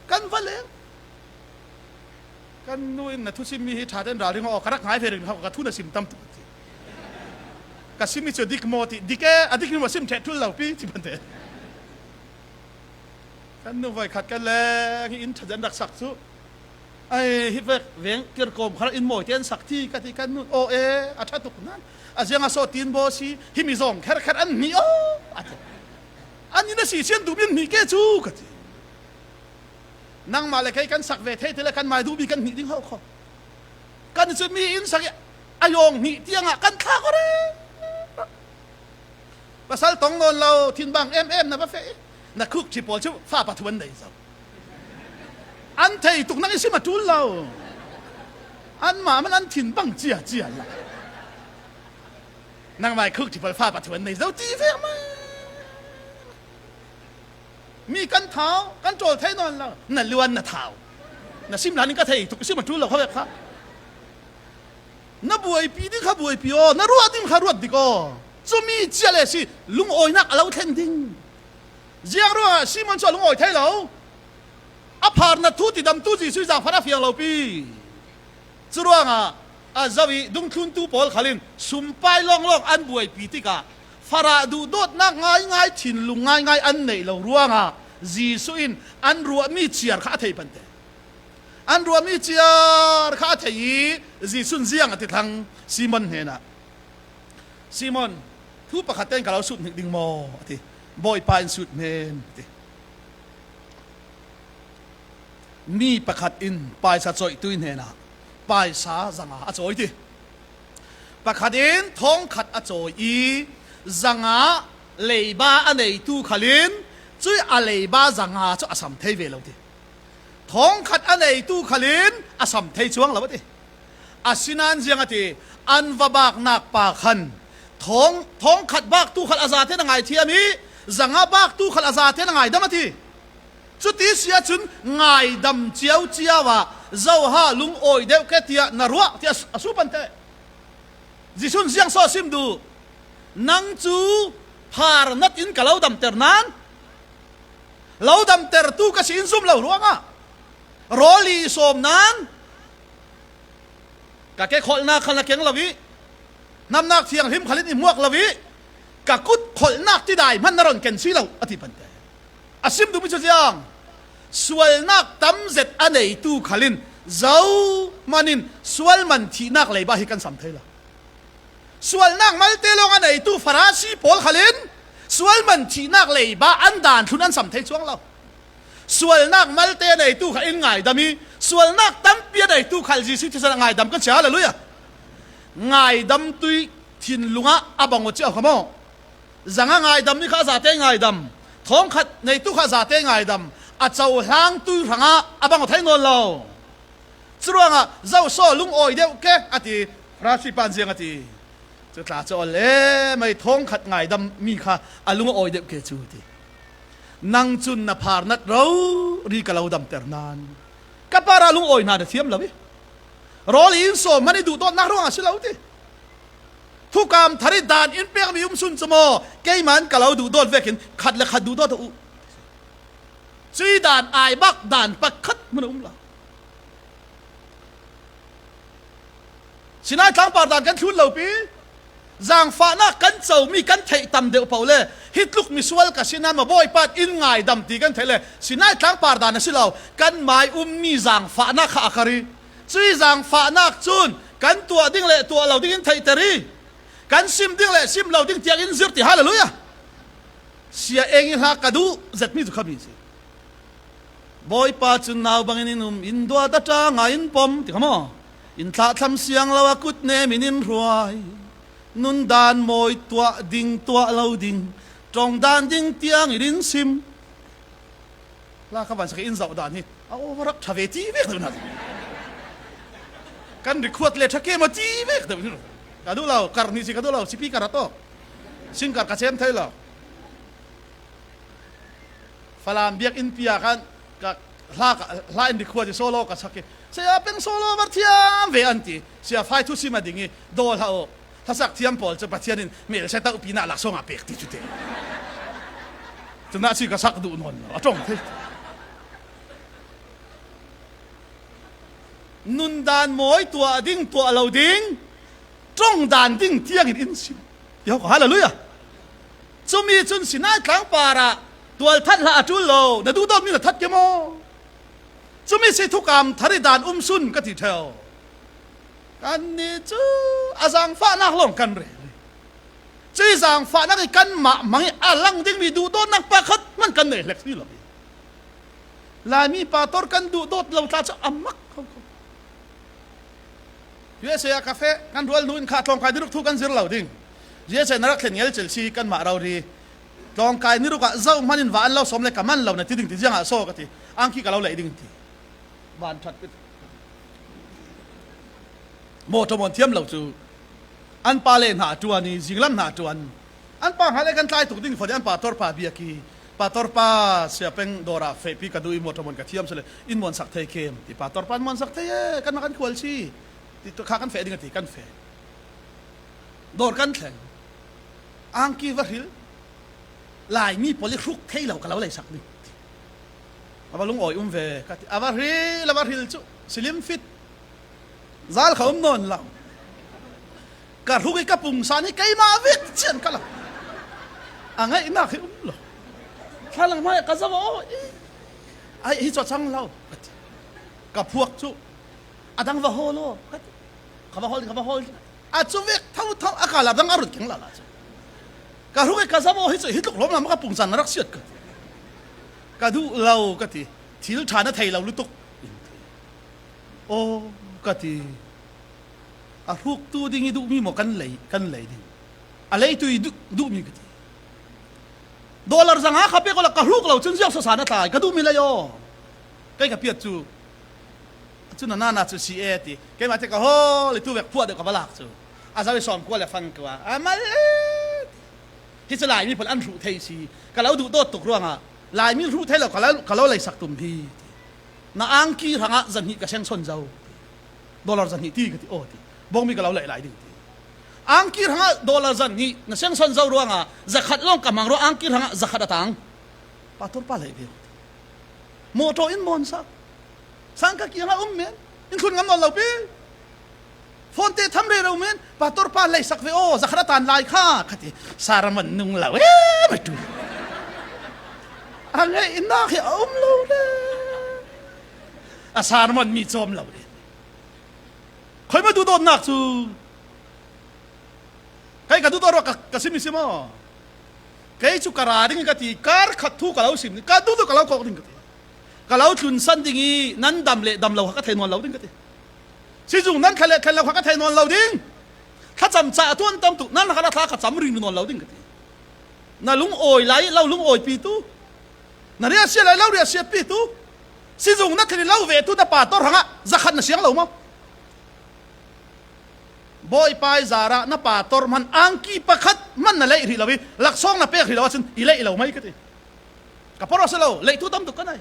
Kan va leng. Kan nu in, "Na thusimmi hi ṭha tein ralring aw, ka rak ngai ve ring hau, ka thu na sim tam tuk," a ti. Ka simmi cu dik maw ti, "Dik e, a dik mi maw, sim ṭheh ṭul lo pi," ti pante. Kan nu voikhat kan leng hi in ṭha zet rak sak cu, "Ai, hi vek veng kirkawm kha in mawi tein sak ti," ka ti. Kan nu in, "Aw e, a ṭha tuk nan, a ziang a sawh tin baw si, hi mi zawng kherkher an hnih aw," a ti. "An inn a si sian duhmi an hnih ke cu," ka ti. Nangmah le kei kan sak ve thei ti le kan mai duhmi kan hnih ding hau kho. Kan cu mi in sak i a yawng hnih tiangah kan thlak aw re. Pasal tong nawn lo, thinbang em em na va feh i na khuk ṭhi pawl cu fa pathum an nei zo. An thei tuk nang i sim a ṭul lo. Anmah man an thinbang cia cia la. Nangmah i khuk ṭhi pawl fa pathum an nei zo ti vek mai. Mi kan thau, kan ṭawl thei nawn lo. Na luan na thau. Na sim lai ning ka thei tuk, sim a ṭul lo kha vek kha. Na buaipi ding kha buaipi aw, na ruah ding kha ruat dik aw. Cumi cia le si, lungawinak a lo thlen ding. Ziang ruangah Simon cu a lungawi thei lo. A pharnat thu tidamtu Jesuh zaangfahnak fiang lo pi. Curuangah A zo ih dungthluntu pawl khalin sumpai lawnglawng an buaipi tikah farah duhdawtnak ngaingai, thinlung ngaingai an neih lo ruangah Jesuh in an ruahmi ciar kha a thei pante. An ruahmi ciar kha a thei ih Jesuh in ziang a ti thlang Simon hnenah, "Simon, thu pakhat tein ka lo sut hnik ding maw?" a ti. "Bawipa, in sut men," a ti. Mi pakhat in paisa cawihtu hnenah paisa zanga a cawi ti. Pakhat in thawngkhat a cawi ih zanga leiba a neitu khalin cuih a leiba zanga cu a sam thei ve lo ti. Thawngkhat a neitu khalin a sam thei cuang lo a ti. Asinain ziang a ti, an va baknak pa khan thawng, thawngkhat baktu khal a zatein a ngaithiam ih zanga baktu khal a zatein a ngaidam a ti. Cuti si ahcun ngaidam ciauciau ah zoha lungawi deuh ke tiah na ruah tiah a su pante. Jesuh in ziang so a sim duh? "Nang cu pharnat in ka lo damter nain, lo damtertu ka si in zum lo ruangah rawl ih i sawm nain, ka ke kholhnak khal na keng lo ih, hnamnak thianghlim khal in i muak lo ih, ka kut kholhnak tidai hmanh na ron ken si lo," a ti pante. A sim duhmi cu ziang? Sualnak tam zet a neitu khalin zohman in sual man thihnak leiba hi kan sam thei lo. Sualnak malte lawng a neitu Farasi pawl khalin sual man thihnak leiba an daan thlun an sam thei cuang lo. Sualnak malte a neitu kha in ngaidam ih sualnak tampi a neitu khal Jesuh thisen a ngaidam kan si. Hallelujah! Ngaidam tui thinlung ah a bang aw cia kha maw? Zanga ngaidam mi kha a zate ngaidam, thawngkhat neitu kha a zate ngaidam, a cohlang tui hrangah a bang aw thei nawn lo. Curuangah, "Zoso lungawi deuh ke," a ti. Farasi pan ziang a ti? Cu tla cu ol e, mei thawngkhat ngaidam mi kha a lungawi deuh ke cu ti. "Nang cun na pharnat rori ka lo damter nain ka parah lungawi hna na thiam lo ih rawl ih in sawm hmanh ih duhdawtnak ruangah a si lo," ti. Thukam thar ih daan in pekmi um sun cu maw, keimah in ka lo duhdawt vekin khat le khat duhdawt uh. Cuih daan ai bak daan pakhat hmanh a um lo. Sinai tlangpar daan kan thlun lo pi, zangfahnak kan comi kan theih tam deuh paoh le, "Hi tluk misual ka si nain maw Bawipa in ngaidam," ti kan theih le, Sinai tlangpar daan a si lo, kan mai ummi zangfahnak kha a kar ih, cuih zangfahnak cun kan tuah ding le tuah lo ding in theihter ih, kan sim ding le sim lo ding tiang in zir ti. Hallelujah! Sia Eng ih hla ka duh zetmi cu khami si. "Bawipa cun nau bangin in um, in duat a ṭang ah in pom," ti kha maw? "In thlahthlam siang lo a kut nem in in hruai. Nun daan mawi tuah ding, tuah lo ding, ṭong daan ding tiang in in sim." Hla kha van sak in zoh dan hi a over rak ṭha ve ti vek deuh hna. Kan record le ṭha ke maw ti vek deuh hna. Ka duh lo, kar nih si ka duh lo, sipi kar a tawk. Singkar ka cem thei lo. Falam biakinn pi ah khan ka hla, ka hla in record hi solo ka sak hi. Saya peng solo var thiam ve an ti. Sia fai thusim a ding ih daw hlah uh. Hlasak thiam pawl cu Pathian in mel se tauh pinah laksawng ah pek ti cu te. Cunah si ka sak duh nawn lo, a ṭong thei. Nun daan mawi tuah ding, tuah lo ding, ṭong daan ding tiangin in sim. Ti hau ko, hallelujah! Cumi cun Sinai tlangpar ah tualthat hlah a ṭul lo, na duhdawtmi na that ke maw? Cumi si thukam thar ih daan um sun ka ti ṭheo. Kannih cu a zangfahnak lawng kan rel ih, cuih zangfahnak ih kanmah hmang ih a lang dingmi duhdawtnak pakhat hmanh kan nei hlek si lo. Laimi pastor kan duhdawt lo tla cu a mak ko ko. U S A ah ka feh, kan rualnu in kha tlawngkai ni ruk thu kan zir lo ding. U S A na rak thlen ngelcel si kanmah rori. Tlawngkai ni ruk ah zoh hmanh in va an lo sawm le ka man lo na ti ding ti ziangah so ka ti. Angki ka lo lei ding ti. Van ṭhat pit. Mawṭaw mawn thiam lo cu an pa le hna a ṭuan ih, zinglam hna a ṭuan. An pa hna le kan tlai tuk ding fawn ih an pastor pa biak ih, "Pastor pa, Sia Peng dawr ah fehpi ka duh ih mawṭaw mawn ka thiam si le in muansak thei kem," ti. Pastor pa in, "Muansak thei e, kanmah kan khual si," ti. "Tu kha kan feh ding," a ti, kan feh. Dawr kan thleng. "Angki va hril, Laimi pawl ih hruk thei lo ka lo leisak ding," ti. "A va lungawi um ve," ka ti. A va hril, a va hril cu slim fit, zal kha um nawn lo. Ka hruk i ka pungsan hi keimah vek cian ka lo. A ngaihnak hi um lo. Thlalang hmai ka zoh aw i. Ai, hi cu a cang lo, ka ti. Ka phuak cu, a dang va hawl aw, ka ti. Ka va hawl ding, ka va hawl ding. A cu vek thotho, a kal a dang a run keng lala cu. Ka hruk i ka zoh aw hi cu, hi tluk lawm lam ka pungsan na rak siat, ka ti. Ka duh lo, ka ti. Thil ṭha na thei lo lutuk. Aw, ka ti. A hruktu ding i duhmi maw kan lei, kan lei ding? A leitu i duh, duhmi ka ti. Dollar zanga kha pek awla ka hruk lo cun ziangso sa na tlai, ka duhmi lei aw. Kei ka piat cu, a cu na nana cu si e ti. Keimah te ka hawl i tu vek phuah deuh ka va lak cu. A zo i sawm kua le fang kua. A mal e ti. Hi cu Laimi pawl an hruh thei si. Ka lo duh dawt tuk ruangah Laimi hruh thei lo ka lo, ka lo leisak tum hi ti. Na angki hrangah zahnih ka sengson zo. Dollar zahnih ti ka ti aw ti. Bawngmi ka lo lei lai ding ti. Angki hrangah dollar zahnih na sengson zo ruangah zakhat lawng ka hmang ruang angki hrangah zakhat a tang. Pastor pa lei ve aw ti. Mawṭaw in mawn sa. Sangka kiangah um men. In thlun ngam nawn lo pi. Phone te tham rero men, pastor pa leisak ve aw, zakhat a tan lai kha, ka ti. Sermon nung lo em a tu. A ngaihnak hi a um lo le. A sermon mi cawm lo le. Khuaima duhdawtnak cu. Kei ka duhdawt ruak ka, ka sim i si maw? Kei cu ka ra ding ka ti, kar khat thu ka lo sim ding, ka duhdawt ka lo kawk ding ka ti. Ka lo tlunsan ding i nan dam le dam lo kha ka thei nawn lo ding ka ti. Sizung nan thla le thlen lo kha ka thei nawn lo ding. Thlacam ca a tuan tam tuk, nan kha na thla ka cam ring nawn lo ding ka ti. Na lungawi lai lo lungawipitu, na riahsia lai lo riahsiapitu, sizung na thil i lo vetu na pastor hrangah zakhat na siang lo maw? Bawipa i zarah na pastor hman angki pakhat hman na leih rih lo i laksawng na pek rih lo ahcun i leih lo mai ka ti. Ka porh a si lo, leihtu tam tuk ka nei.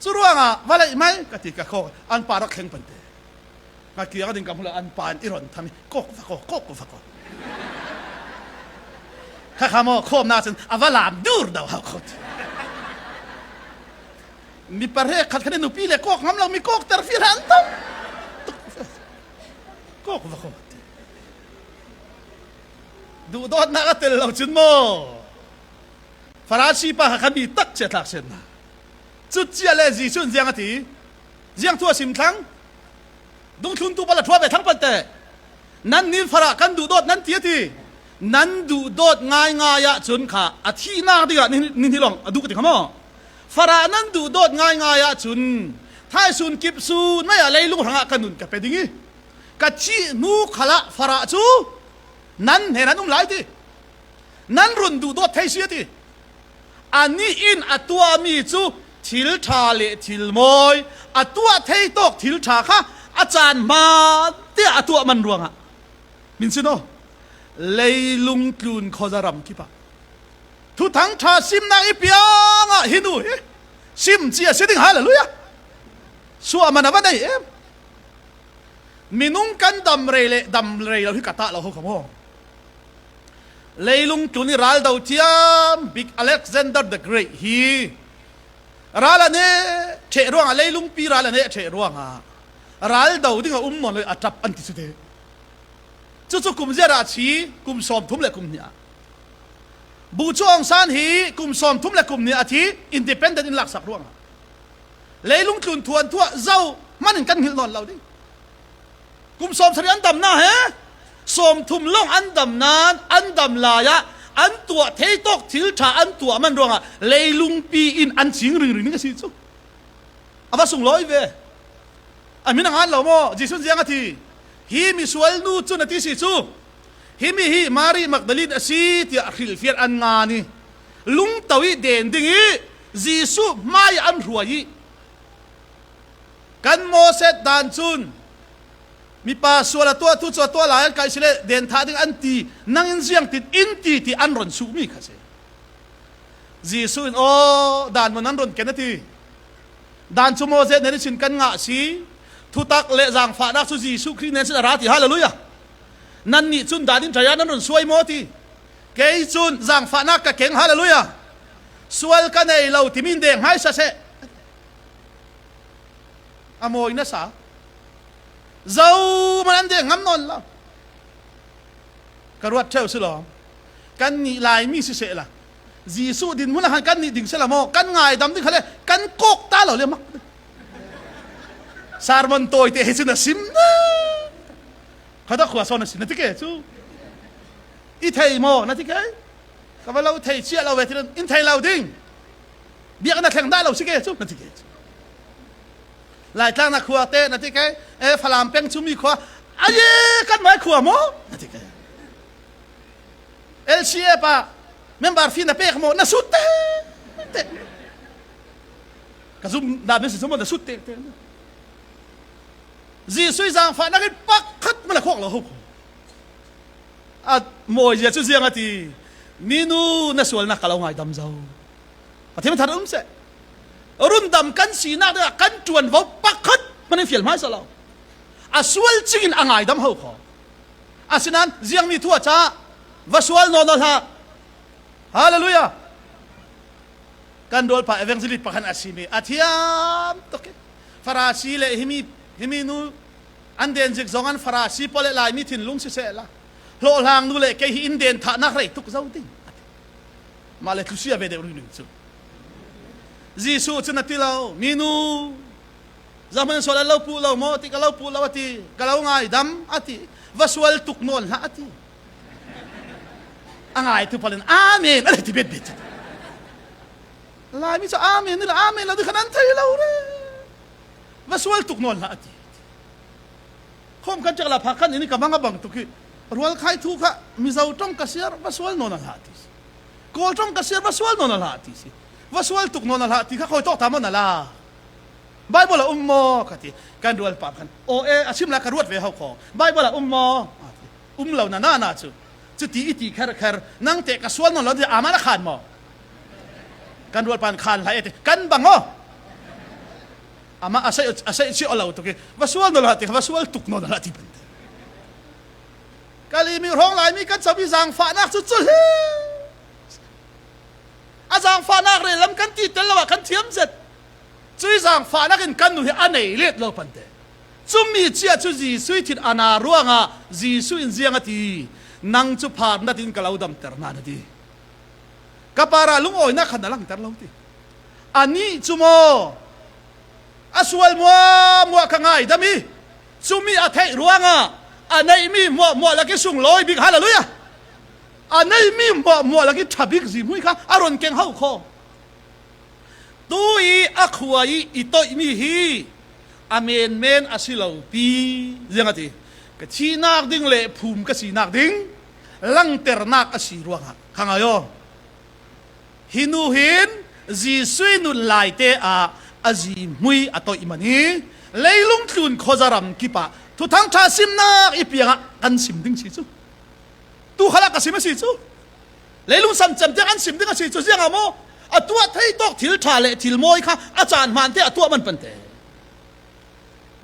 Cu ruangah va leih mai ka ti ka khawh, an pa rak thleng pante. Nga kiang a ding ka hmuh lo, an pa in i ron tham i kawk va kawk, kawk va kawk. Kha kha maw, khawmnak cun a va lam dur do hau kho ti. Mi pahre khat khan i nupi le kawk ngam lo mi kawkter fir an tam. Kawk va kawk ti. Duhdawtnak a tel lo cun maw? Farasi pa kha khan mi tak cia thlak siatnak. Cucia le Jesuh in ziang a ti? Ziang thu a sim thlang? Dungthluntu pala thuah ve thlang pante. Nannih farah kan duhdawt nan ti a ti. Nan duhdawt ngaingai ahcun kha a thihnak dingah nin, nin hi lawng a duh ti kha maw? Farah nan duhdawt ngaingai ahcun thaisun kipsun mai ah leilung hrangah ka nun ka pe ding i ka thih hnu khalah farah cu nan hnen an um lai ti. Nan run duhdawt thei si a ti. Anih in a tuahmi cu thil ṭha le thil mawi, a tuah thei tawk thil ṭha kha a caan hmaan tiah a tuah man ruangah. Min sin aw, leilung tlun khuazaram kipah. Thuthang ṭha simnak i piangah hi nu hi sim cia si ding, hallelujah. Suah man a va nei em. Minung kan dam rei le dam rei lo hi ka tah lo ho kha maw? Leilung tlun i ral do thiam bik Alexander the Great hi ral a neh ṭheh ruangah, leilungpi ral a neh ṭheh ruangah ral do ding a um nawn lo i a ṭap an ti cu te. Cucu kum ziat ah a thi? Kum sawmthum le kum hnih ah. Bogyoke Aung San hi kum sawmthum le kum hnih ah a thi, independent in laksak ruangah. Leilung tlun thuan thuah zo hman in kan hngilh nawn lo ding. Kum sawmsarih an dam hna he, sawmthum lawng an dam nain an dam lai ah an tuah thei tawk thil ṭha an tuah man ruangah leilungpi in an cing ringring ding a si cu. A va sunglawi ve. A hmin a ngan lo maw? Jesuh in ziang a ti? Hi misual nu cun a ti si cu, hi mi hi Mari Magdalin a si tiah hrilhfiah an ngan i lungto i den ding i Jesuh hmai ah an hruai i, kan Moses dan cun mipa sual a tuah, thu cu a tuah lai an kaih si le den thah ding an ti, nang in ziangtin in ti ti an ron suhmi kha si. Jesuh in, aw, dan maw nan ron ken a ti. Dan cu Moses nen ihsin kan ngah si. Thutak le zaangfahnak cu Jesuh Khrih nen sin a ra ti, hallelujah. Nannih cun dan in ṭaya nan ron suai maw ti. Kei cun zaangfahnak ka keng, hallelujah. Sual ka nei lo timi in deng hmaisa seh. A mawi nasa. Zohman an deng ngam nawn lo. Ka ruat ṭheu si lo. Kannih Laimi siseh la, Jesuh dinhmun ah khan kannih ding si lo maw, kan ngaidam ding kha le, kan kawk ta lo le mak. Sermon tawite hi chu na sim na. Kha dah khua sawn na sim na ti ke chu. I thei maw na ti ke. Ka va lo thei chiah lo ve ti lo, in thei lo ding. Biakna thleng dah lo si ke chu na ti ke chu. Laitlang na khua te na ti ke. E, Falam peng chu mi khua. A ye, kan mai khua maw na ti ke. L C F ah member fee na pek maw, na sut te te. Ka zum dan na si chu maw, na sut te te. Jesuh i zangfahna khin pakhat mah la khawk lo ho. A mawizia chu ziang a ti, minu na sualna ka lo ngaidam zo. Pathian that um seh. Rundam kan sinak dingah kan ṭuanvo pakhat hmanh in fial hmaisa lo. A sual cingin a ngaidam ho kho. Asinain ziang mi thu a ca va sual nawn lo hlah. Hallelujah. Kan rualpa evangelist pakhat a sim hi, a thiam tuk hi. Farasi le himi, himi nu an den zik zong an Farasi pawl le Laimi thinlung siseh la, hlawhhlang nu le kei hi in den thahnak rei tuk zo ding. Mah le tlusia ve deuh rih ning cu. Jesuh cun a ti lo, minu, zahman sual an lo puh lo maw? Ti, ka lo puh lo a ti, ka lo ngaidam a ti, va sual tuk nawn hlah a ti. A ngaitu pawl in amen a ti bet bet. Laimi cu amen ni la amen lo ding khan an thei lo re. Va sual tuk nawn hlah a ti. Khawm kan cek la pha kan in ka mang a bang tuk hi. Rualkhai thu kha Mizo ṭong ka siar va sual nawn a hlah ti si. Kawl ṭong ka siar va sual nawn a hlah ti si. Va sual tuk nawn a hlah ti kha khawi tawk ta maw na la? Bible a um maw ka ti. Kan rualpa khan aw e, a sim la ka ruat ve ho kho. Bible a um maw? A ti. Um lo na na na cu. Cuti i ti kher kher. Nang teh ka sual nawn lo ti amah na khan maw? Kan rualpa in khan hlah e ti. Kan bang aw. Amah a sei, a sei chiah lo tuk hi. Va sual nawn lo ti kha va sual tuk nawn lo ti pan te. Ka limi hrawng Laimi kan chami zangfahnak cu cu hi. A zangfahnak rel lam kan ti tel lo ah kan thiam zet. Cui zangfahnak in kan nu hi a nei let lo pan te. Cumi cia cu Jesuh i thin a na ruangah Jesuh in ziang a ti, nang cu pharnat in ka lo damter hna na ti. Ka parah lungawinak khan na langter lo ti. Anih cu maw, a sual muahmuah ka ngaidam i, cumi a theih ruangah a neihmi muahmuah lak i sunglawi bik, hallelujah, a neihmi muahmuah lak i ṭha bik zihmui kha a run keng ho kho. Tu i a khua i i toihmi hi a menmen a si lo pi, ziang a ti. Ka thihnak ding le phum ka sinak ding langternak a si ruangah kha ngai aw. Hi nu hin Jesuh i nun lai te ah a zihmui a toih man i leilung tlun khuazaram kip ah Thuthang ṭha simnak i piang ah kan sim ding si cu. Tu khalah ka sim a si cu. Leilung san cem tiang an sim ding a si cu, ziangah maw? A tuah thei tawk thil ṭha le thil mawi kha a caan hmaan te a tuah man pan te.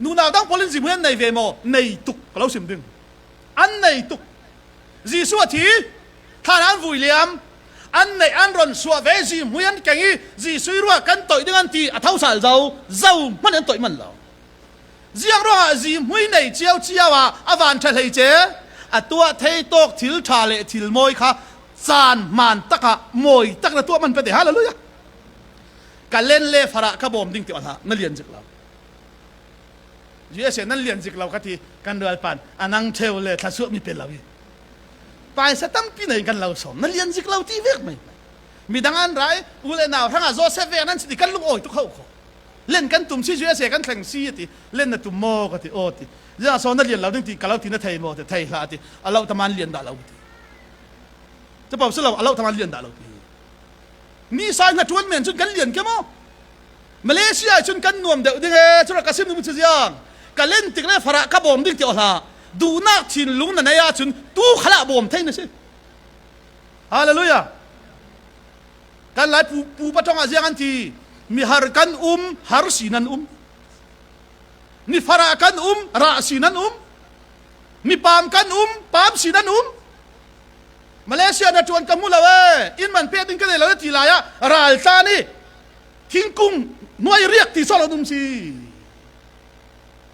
Nunau dang pawl in zihmui an nei ve maw? Nei tuk, ka lo sim ding. An nei tuk. Jesuh a thi, thlan an vui liam, an neih an ron suah ve, zihmui an keng i Jesuh i ruah kan toih ding an ti, a thosal zo, zo hmanh an toih man lo. Ziang ruangah zihmui nei cio cio ah a van ṭha hleice, a tuah thei tawk thil ṭha le thil mawi kha caan hmaan takah mawi tak na tuah man pete. Hallelujah. Ka len le farah ka bawm ding ti awla na lian zik lo. U S A nan lian zik lo ka ti, kan rualpan a nang ṭheu le thlasuah mi pe lo hi. Paisa tampi nei kan lo sawm, na lian zik lo ti vek mai. Midang an rai, u le nau hrangah Joseph vek nan si ti kan lungawi tuk ho kho. Len kan tum si, U S A kan thleng si a ti. Len na tum maw ka ti, aw ti. Ziah so na lian lo ding ti, ka lo ti na thei maw ti, thei hlah a ti. A lo taman lian dah lo ti. Capo si lo, a lo taman lian dah lo ti. Ni sai na tuan men cun kan lian ke maw? Malaysia cun kan nuam deuh ding e, cura ka sim ding cu ziang. Ka len tik le farah ka bawm ding ti aw hlah. Duhnak thinlung na nei ahcun tu khalah bawm thei na si. Hallelujah. Kan lai pu, pu paṭong ah ziang an ti, mi har kan um, har si nan um. Mi farah kan um, rah si nan um. Mi paam kan um, paam si nan um. Malaysia na ṭuan ka hmu lo e, in man pek ding ka nei lo e ti lai ah ral tlan i thingkung hnuai riak ti sawh lo um si.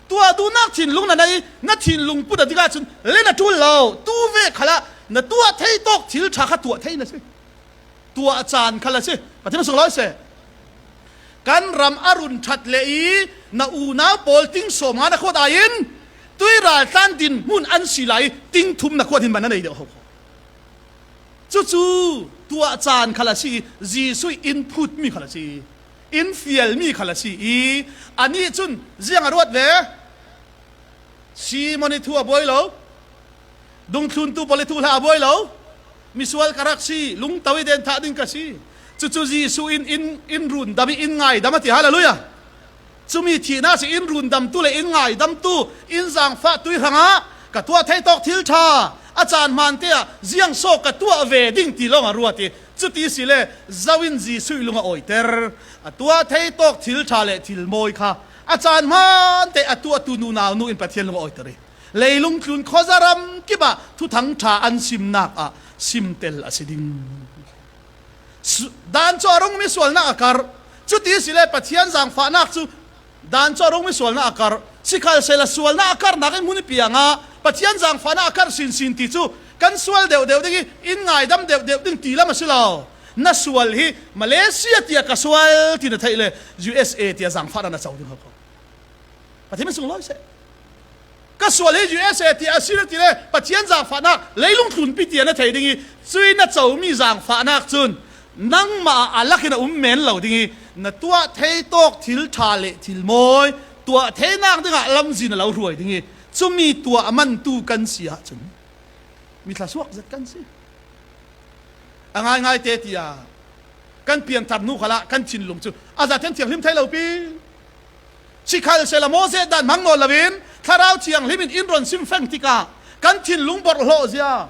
Tua duhnak thinlung na nei, na thinlung put a ding ahcun le na ṭul lo. Tu ve khalah Na tuah thei tawk thil ṭha kha tuah thei na si. Tuah a caan kha la si. Pathian sunglawi seh. Kan ram a run ṭhat leh i na unau pawl ting sawmnga na khuat aiin tuiral tlan dinhmun an si lai i ting thum na khuat hin man na nei deuh ho. Cucu tuah caan kha la si i Jesuh in phutmi kha la si i in fialmi kha la si i anih cun ziang a ruat ve? Simon i thu a buai lo, dungthluntu pawl i thuhla a buai lo, misual ka rak si, lungto i den thah ding ka si. Cucu Jesuh in, in, in rundam i in ngaidam a ti. Hallelujah! Cumi thihnak si in rundamtu le in ngaidamtu, in zangfahtu i hrangah ka tuah thei tawk thil ṭha a caan hmante ah ziang sawk ka tuah ve ding ti lawng a ruat i cuti si le zo in Jesuh i lung a awiter. A tuah thei tawk thil ṭha le thil mawi kha a caan hmante a tuahtu nunau nu in Pathian lung a awiter i leilung tlun khuazaram kipah thuthang ṭha an simnak ah simtel a si ding. Su-, dan cu a rung mi sualnak a karh. Cuti si le Pathian zangfahnak cu dan cu a rung mi sualnak a karh. Sikhalsehla sualnak a karhnak in hmun i piang ah Pathian zangfahnak a karh sinsin ti cu kan sual deuhdeuh ding i in ngaidam deuhdeuh ding ti lam a si lo. Na sual hi Malaysia tiah ka sual ti na theih le U S A tiah zangfahnak na co ding ho ko. Pathian min sunglawi seh. Ka sual hi U S A tiah a si na ti le Pathian zangfahnak leilung tlunpi tiah na thei ding i cuih na comi zangfahnak cun nangmah ah a lak in a um men lo ding i na tuah thei tawk thil ṭha le thil mawi tuah theinak dingah lamzin a lo hruai ding i cumi tuah a mantu kan si ahcun mi thlasuak zet kan si. A ngaingai te tiah kan pianthar hnu khalah kan thinlung cu a zaten thianghlim thei lo pi. Sikhalsehla Moses dan hmang nawn loin Thlarau Thianghlim in in ron sim feng tikah kan thinlung borhhlawh zia,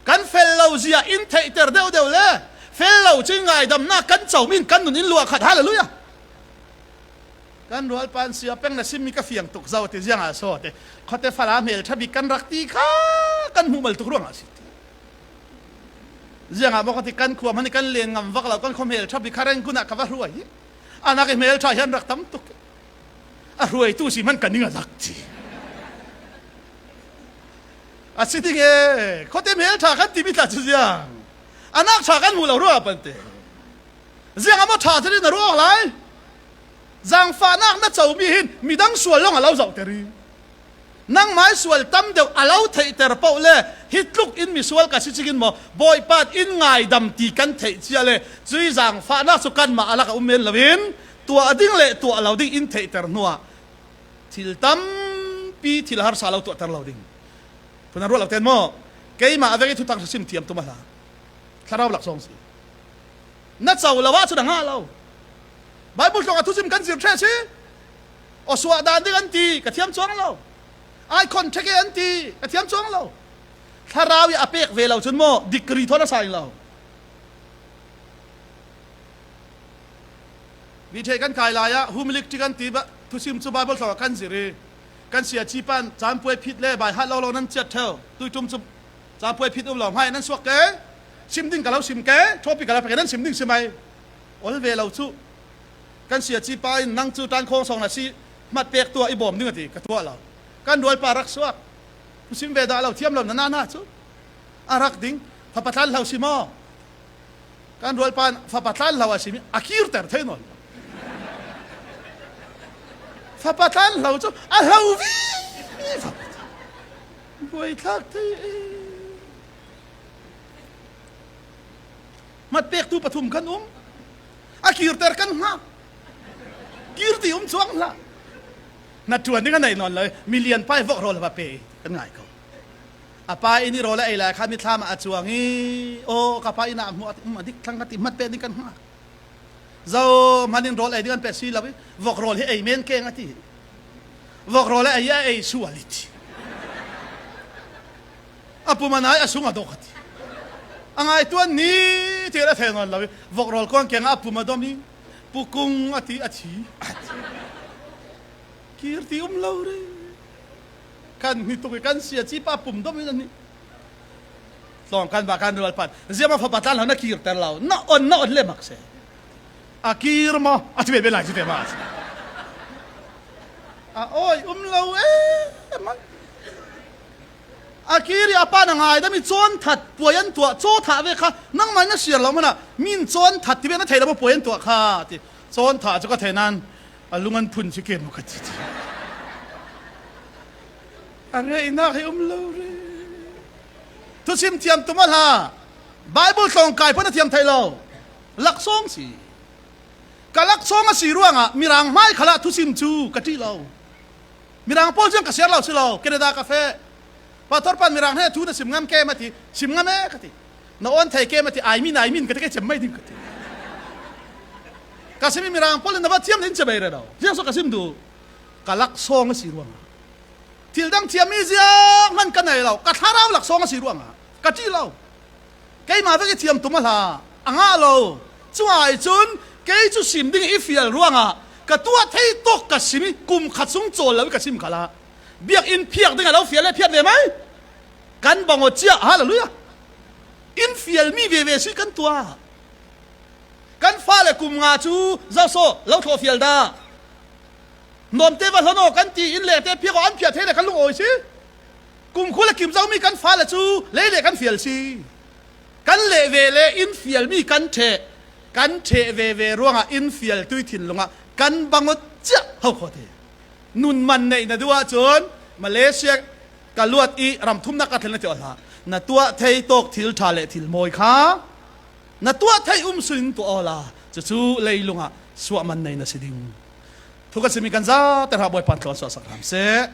kan fel lo zia in theihter deuhdeuh le fel lo cun ngaidamnak kan comi in kan nun in luah khat. Hallelujah! Kan rualpa in sia peng na simmi ka fiang tuk zo ti ziangah so ti. Khuate fala hmelṭha bik kan rak ti kha kan hmuh mal tuk ruangah a si ti. Ziangah maw ka ti kan khua hmanh i kan len ngam vak lo kan khua hmelṭha bik kha Rangoon ah ka va hruai hi. A nak i hmelṭha hi an rak tam tuk. A hruaitu si hmanh kan ning a zak ti. A si ding e, khuate hmelṭha kan timi tla cu ziang. A nak ṭha kan hmuh lo ruangah pante. Ziangah maw ṭha thil in na ruah awk lai? Zangfahnak na comi hin midang sual lawng a lo zohter i nangmai sual tam deuh a lo theihter paoh le hi tluk in misual ka si cingin maw Bawipa in ngaidam ti kan theih cia le cuih zangfahnak cu kanmah a lak a um men loin tuah ding le tuah lo ding in theihter hnuah thil tampi thil harsa lo tuahter lo ding. Phun an ruah lo ten maw? Keimah a vek i thutak sim thiam tum a hla. Thlarau lak zong si. Na co lo ahcun a ngah lo. Baibal tlawng a thusim kan zir ṭheh si. Aw suah dan ding an ti, ka thiam cuang lo. Ai khon ṭheke an ti, ka thiam cuang lo. Thlarau i a pek ve lo cun maw, degree thawn a sai lo. Bithei kan kai lai ah humility kan ti ba, thusim cu Baibal tlawng ah kan zir i kan siaci pan caanpuai phit le baihat lo lo nan ciat ṭheu. Tuiṭum cu caanpuai phit um lo, hmai nan suak ke, sim ding ka lo sim ke, ṭhawpi ka lo pek ke, nan sim ding sim ai. Ol ve lo cu. Kan siaci pa in nang cu ṭankhawng sawng na si, hmat pek tuah i bawm ding a ti, ka tuah lo. Kan rualpa rak suak. Thusim ve dah lo, thiam lo na na na cu. A rak ding, fapa tlan hlo si maw? Kan rualpa in fapa tlan hlo a simi a kirter thei nawn lo. Fapa tlan hlo cu a hlo vivi fapa tlan. Buaithlak thei e. Hmat pektu pathum kan um. A kirter kan hngak. Kir ti um cuang hlah. Na ṭuan ding a nei nawn lo. Milian pa i vok rawl a va pe i kan ngai ko. A pa in i rawl a ei lai kha mitthlam ah a cuang i, aw, ka pa in a hmuh a ti, um, a dik thlang ka ti, hmat pek ding kan hngak. Zohman in rawl ei ding an pek si lo i, vok rawl hi ei men keng a ti. Vok rawl a ei, a ei sual i ti. A pum a nai, a sung a dawk a ti. A ngaituan ni ti a thei nawn lo i, vok rawl kuang kiangah a pum a dom i, Pu Kung a ti, a thi. A ti. Kir ti um lo re. Kan hni tuk i kan siaci pa pum dom in an hni. Tlawng kan va kan rual pan. Ziah maw fapa tlan hlo na kirter lo. Na on, na on le mak se. A kir maw? A ti bebe lai cu te ma. A oi, um lo e. Ma. A kiri a pa na ngaidam i cawn that puai an tuah, caw thah ve kha, nangmah na siar lo mana, min cawn that ti ve na thei lo ma puai an tuah kha, ti. Cawn thah cu ka thei nan, a lung an phun si ken maw ka ti ti. A rei nak hi um lo re. Thusim thiam tum a hla. Bible tlawng kai pawh na thiam thei lo. Laksawng si. Ka laksawng a si ruangah mirang hmai khalah thusim cu ka ṭih lo. Mirang pawl ziang ka siar lo si lo. Canada ka feh. Pastor pan mirang hne thu na sim ngam kem a ti. Sim ngam e ka ti. Na awn thei kem a ti. Ai min, ai min ka ti, kei cem mai ding ka ti. Ka sim i mirang pawl in na va thiam in cem ai rero. Ziang so ka sim duh. Ka laksawng a si ruangah. Thil dang thiammi zianghman ka nei lo, ka thlarau laksawng a si ruangah ka ṭih lo. Keimah vek i thiam tum a hla, a ngah lo. Cuai cun kei cu sim ding i fial ruangah ka tuah thei tawk ka sim i kum khat sung cawl lo i ka sim khalah biakinn phiak ding a lo fial le phiat ve mai. Kan bang aw ciah, hallelujah. In fialmi veve si kan tuah. Kan fale kum nga cu zoso lo thlawh fial dah. Nuamte va hlon aw kan ti in lehte phiak aw an phiah thei le kan lungawi si. Kumkhua le kim zomi kan fale cu lei le kan fial si. Kan leh ve le in fialmi kan ṭheh, kan ṭheh veve ruangah in fialtu i thinlung ah kan bang aw ciah ho khaw te. Nun man neih na duh ahcun Malaysia ka luat i ram thumnak ka thlen na ti aw hlah. Na tuah thei tawk thil ṭha le thil mawi kha na tuah thei um sun in tuah awla cucu leilung ah suah man nei na si ding. Thu kan simi kan zate hna Bawipa in thluachuah sak hram seh.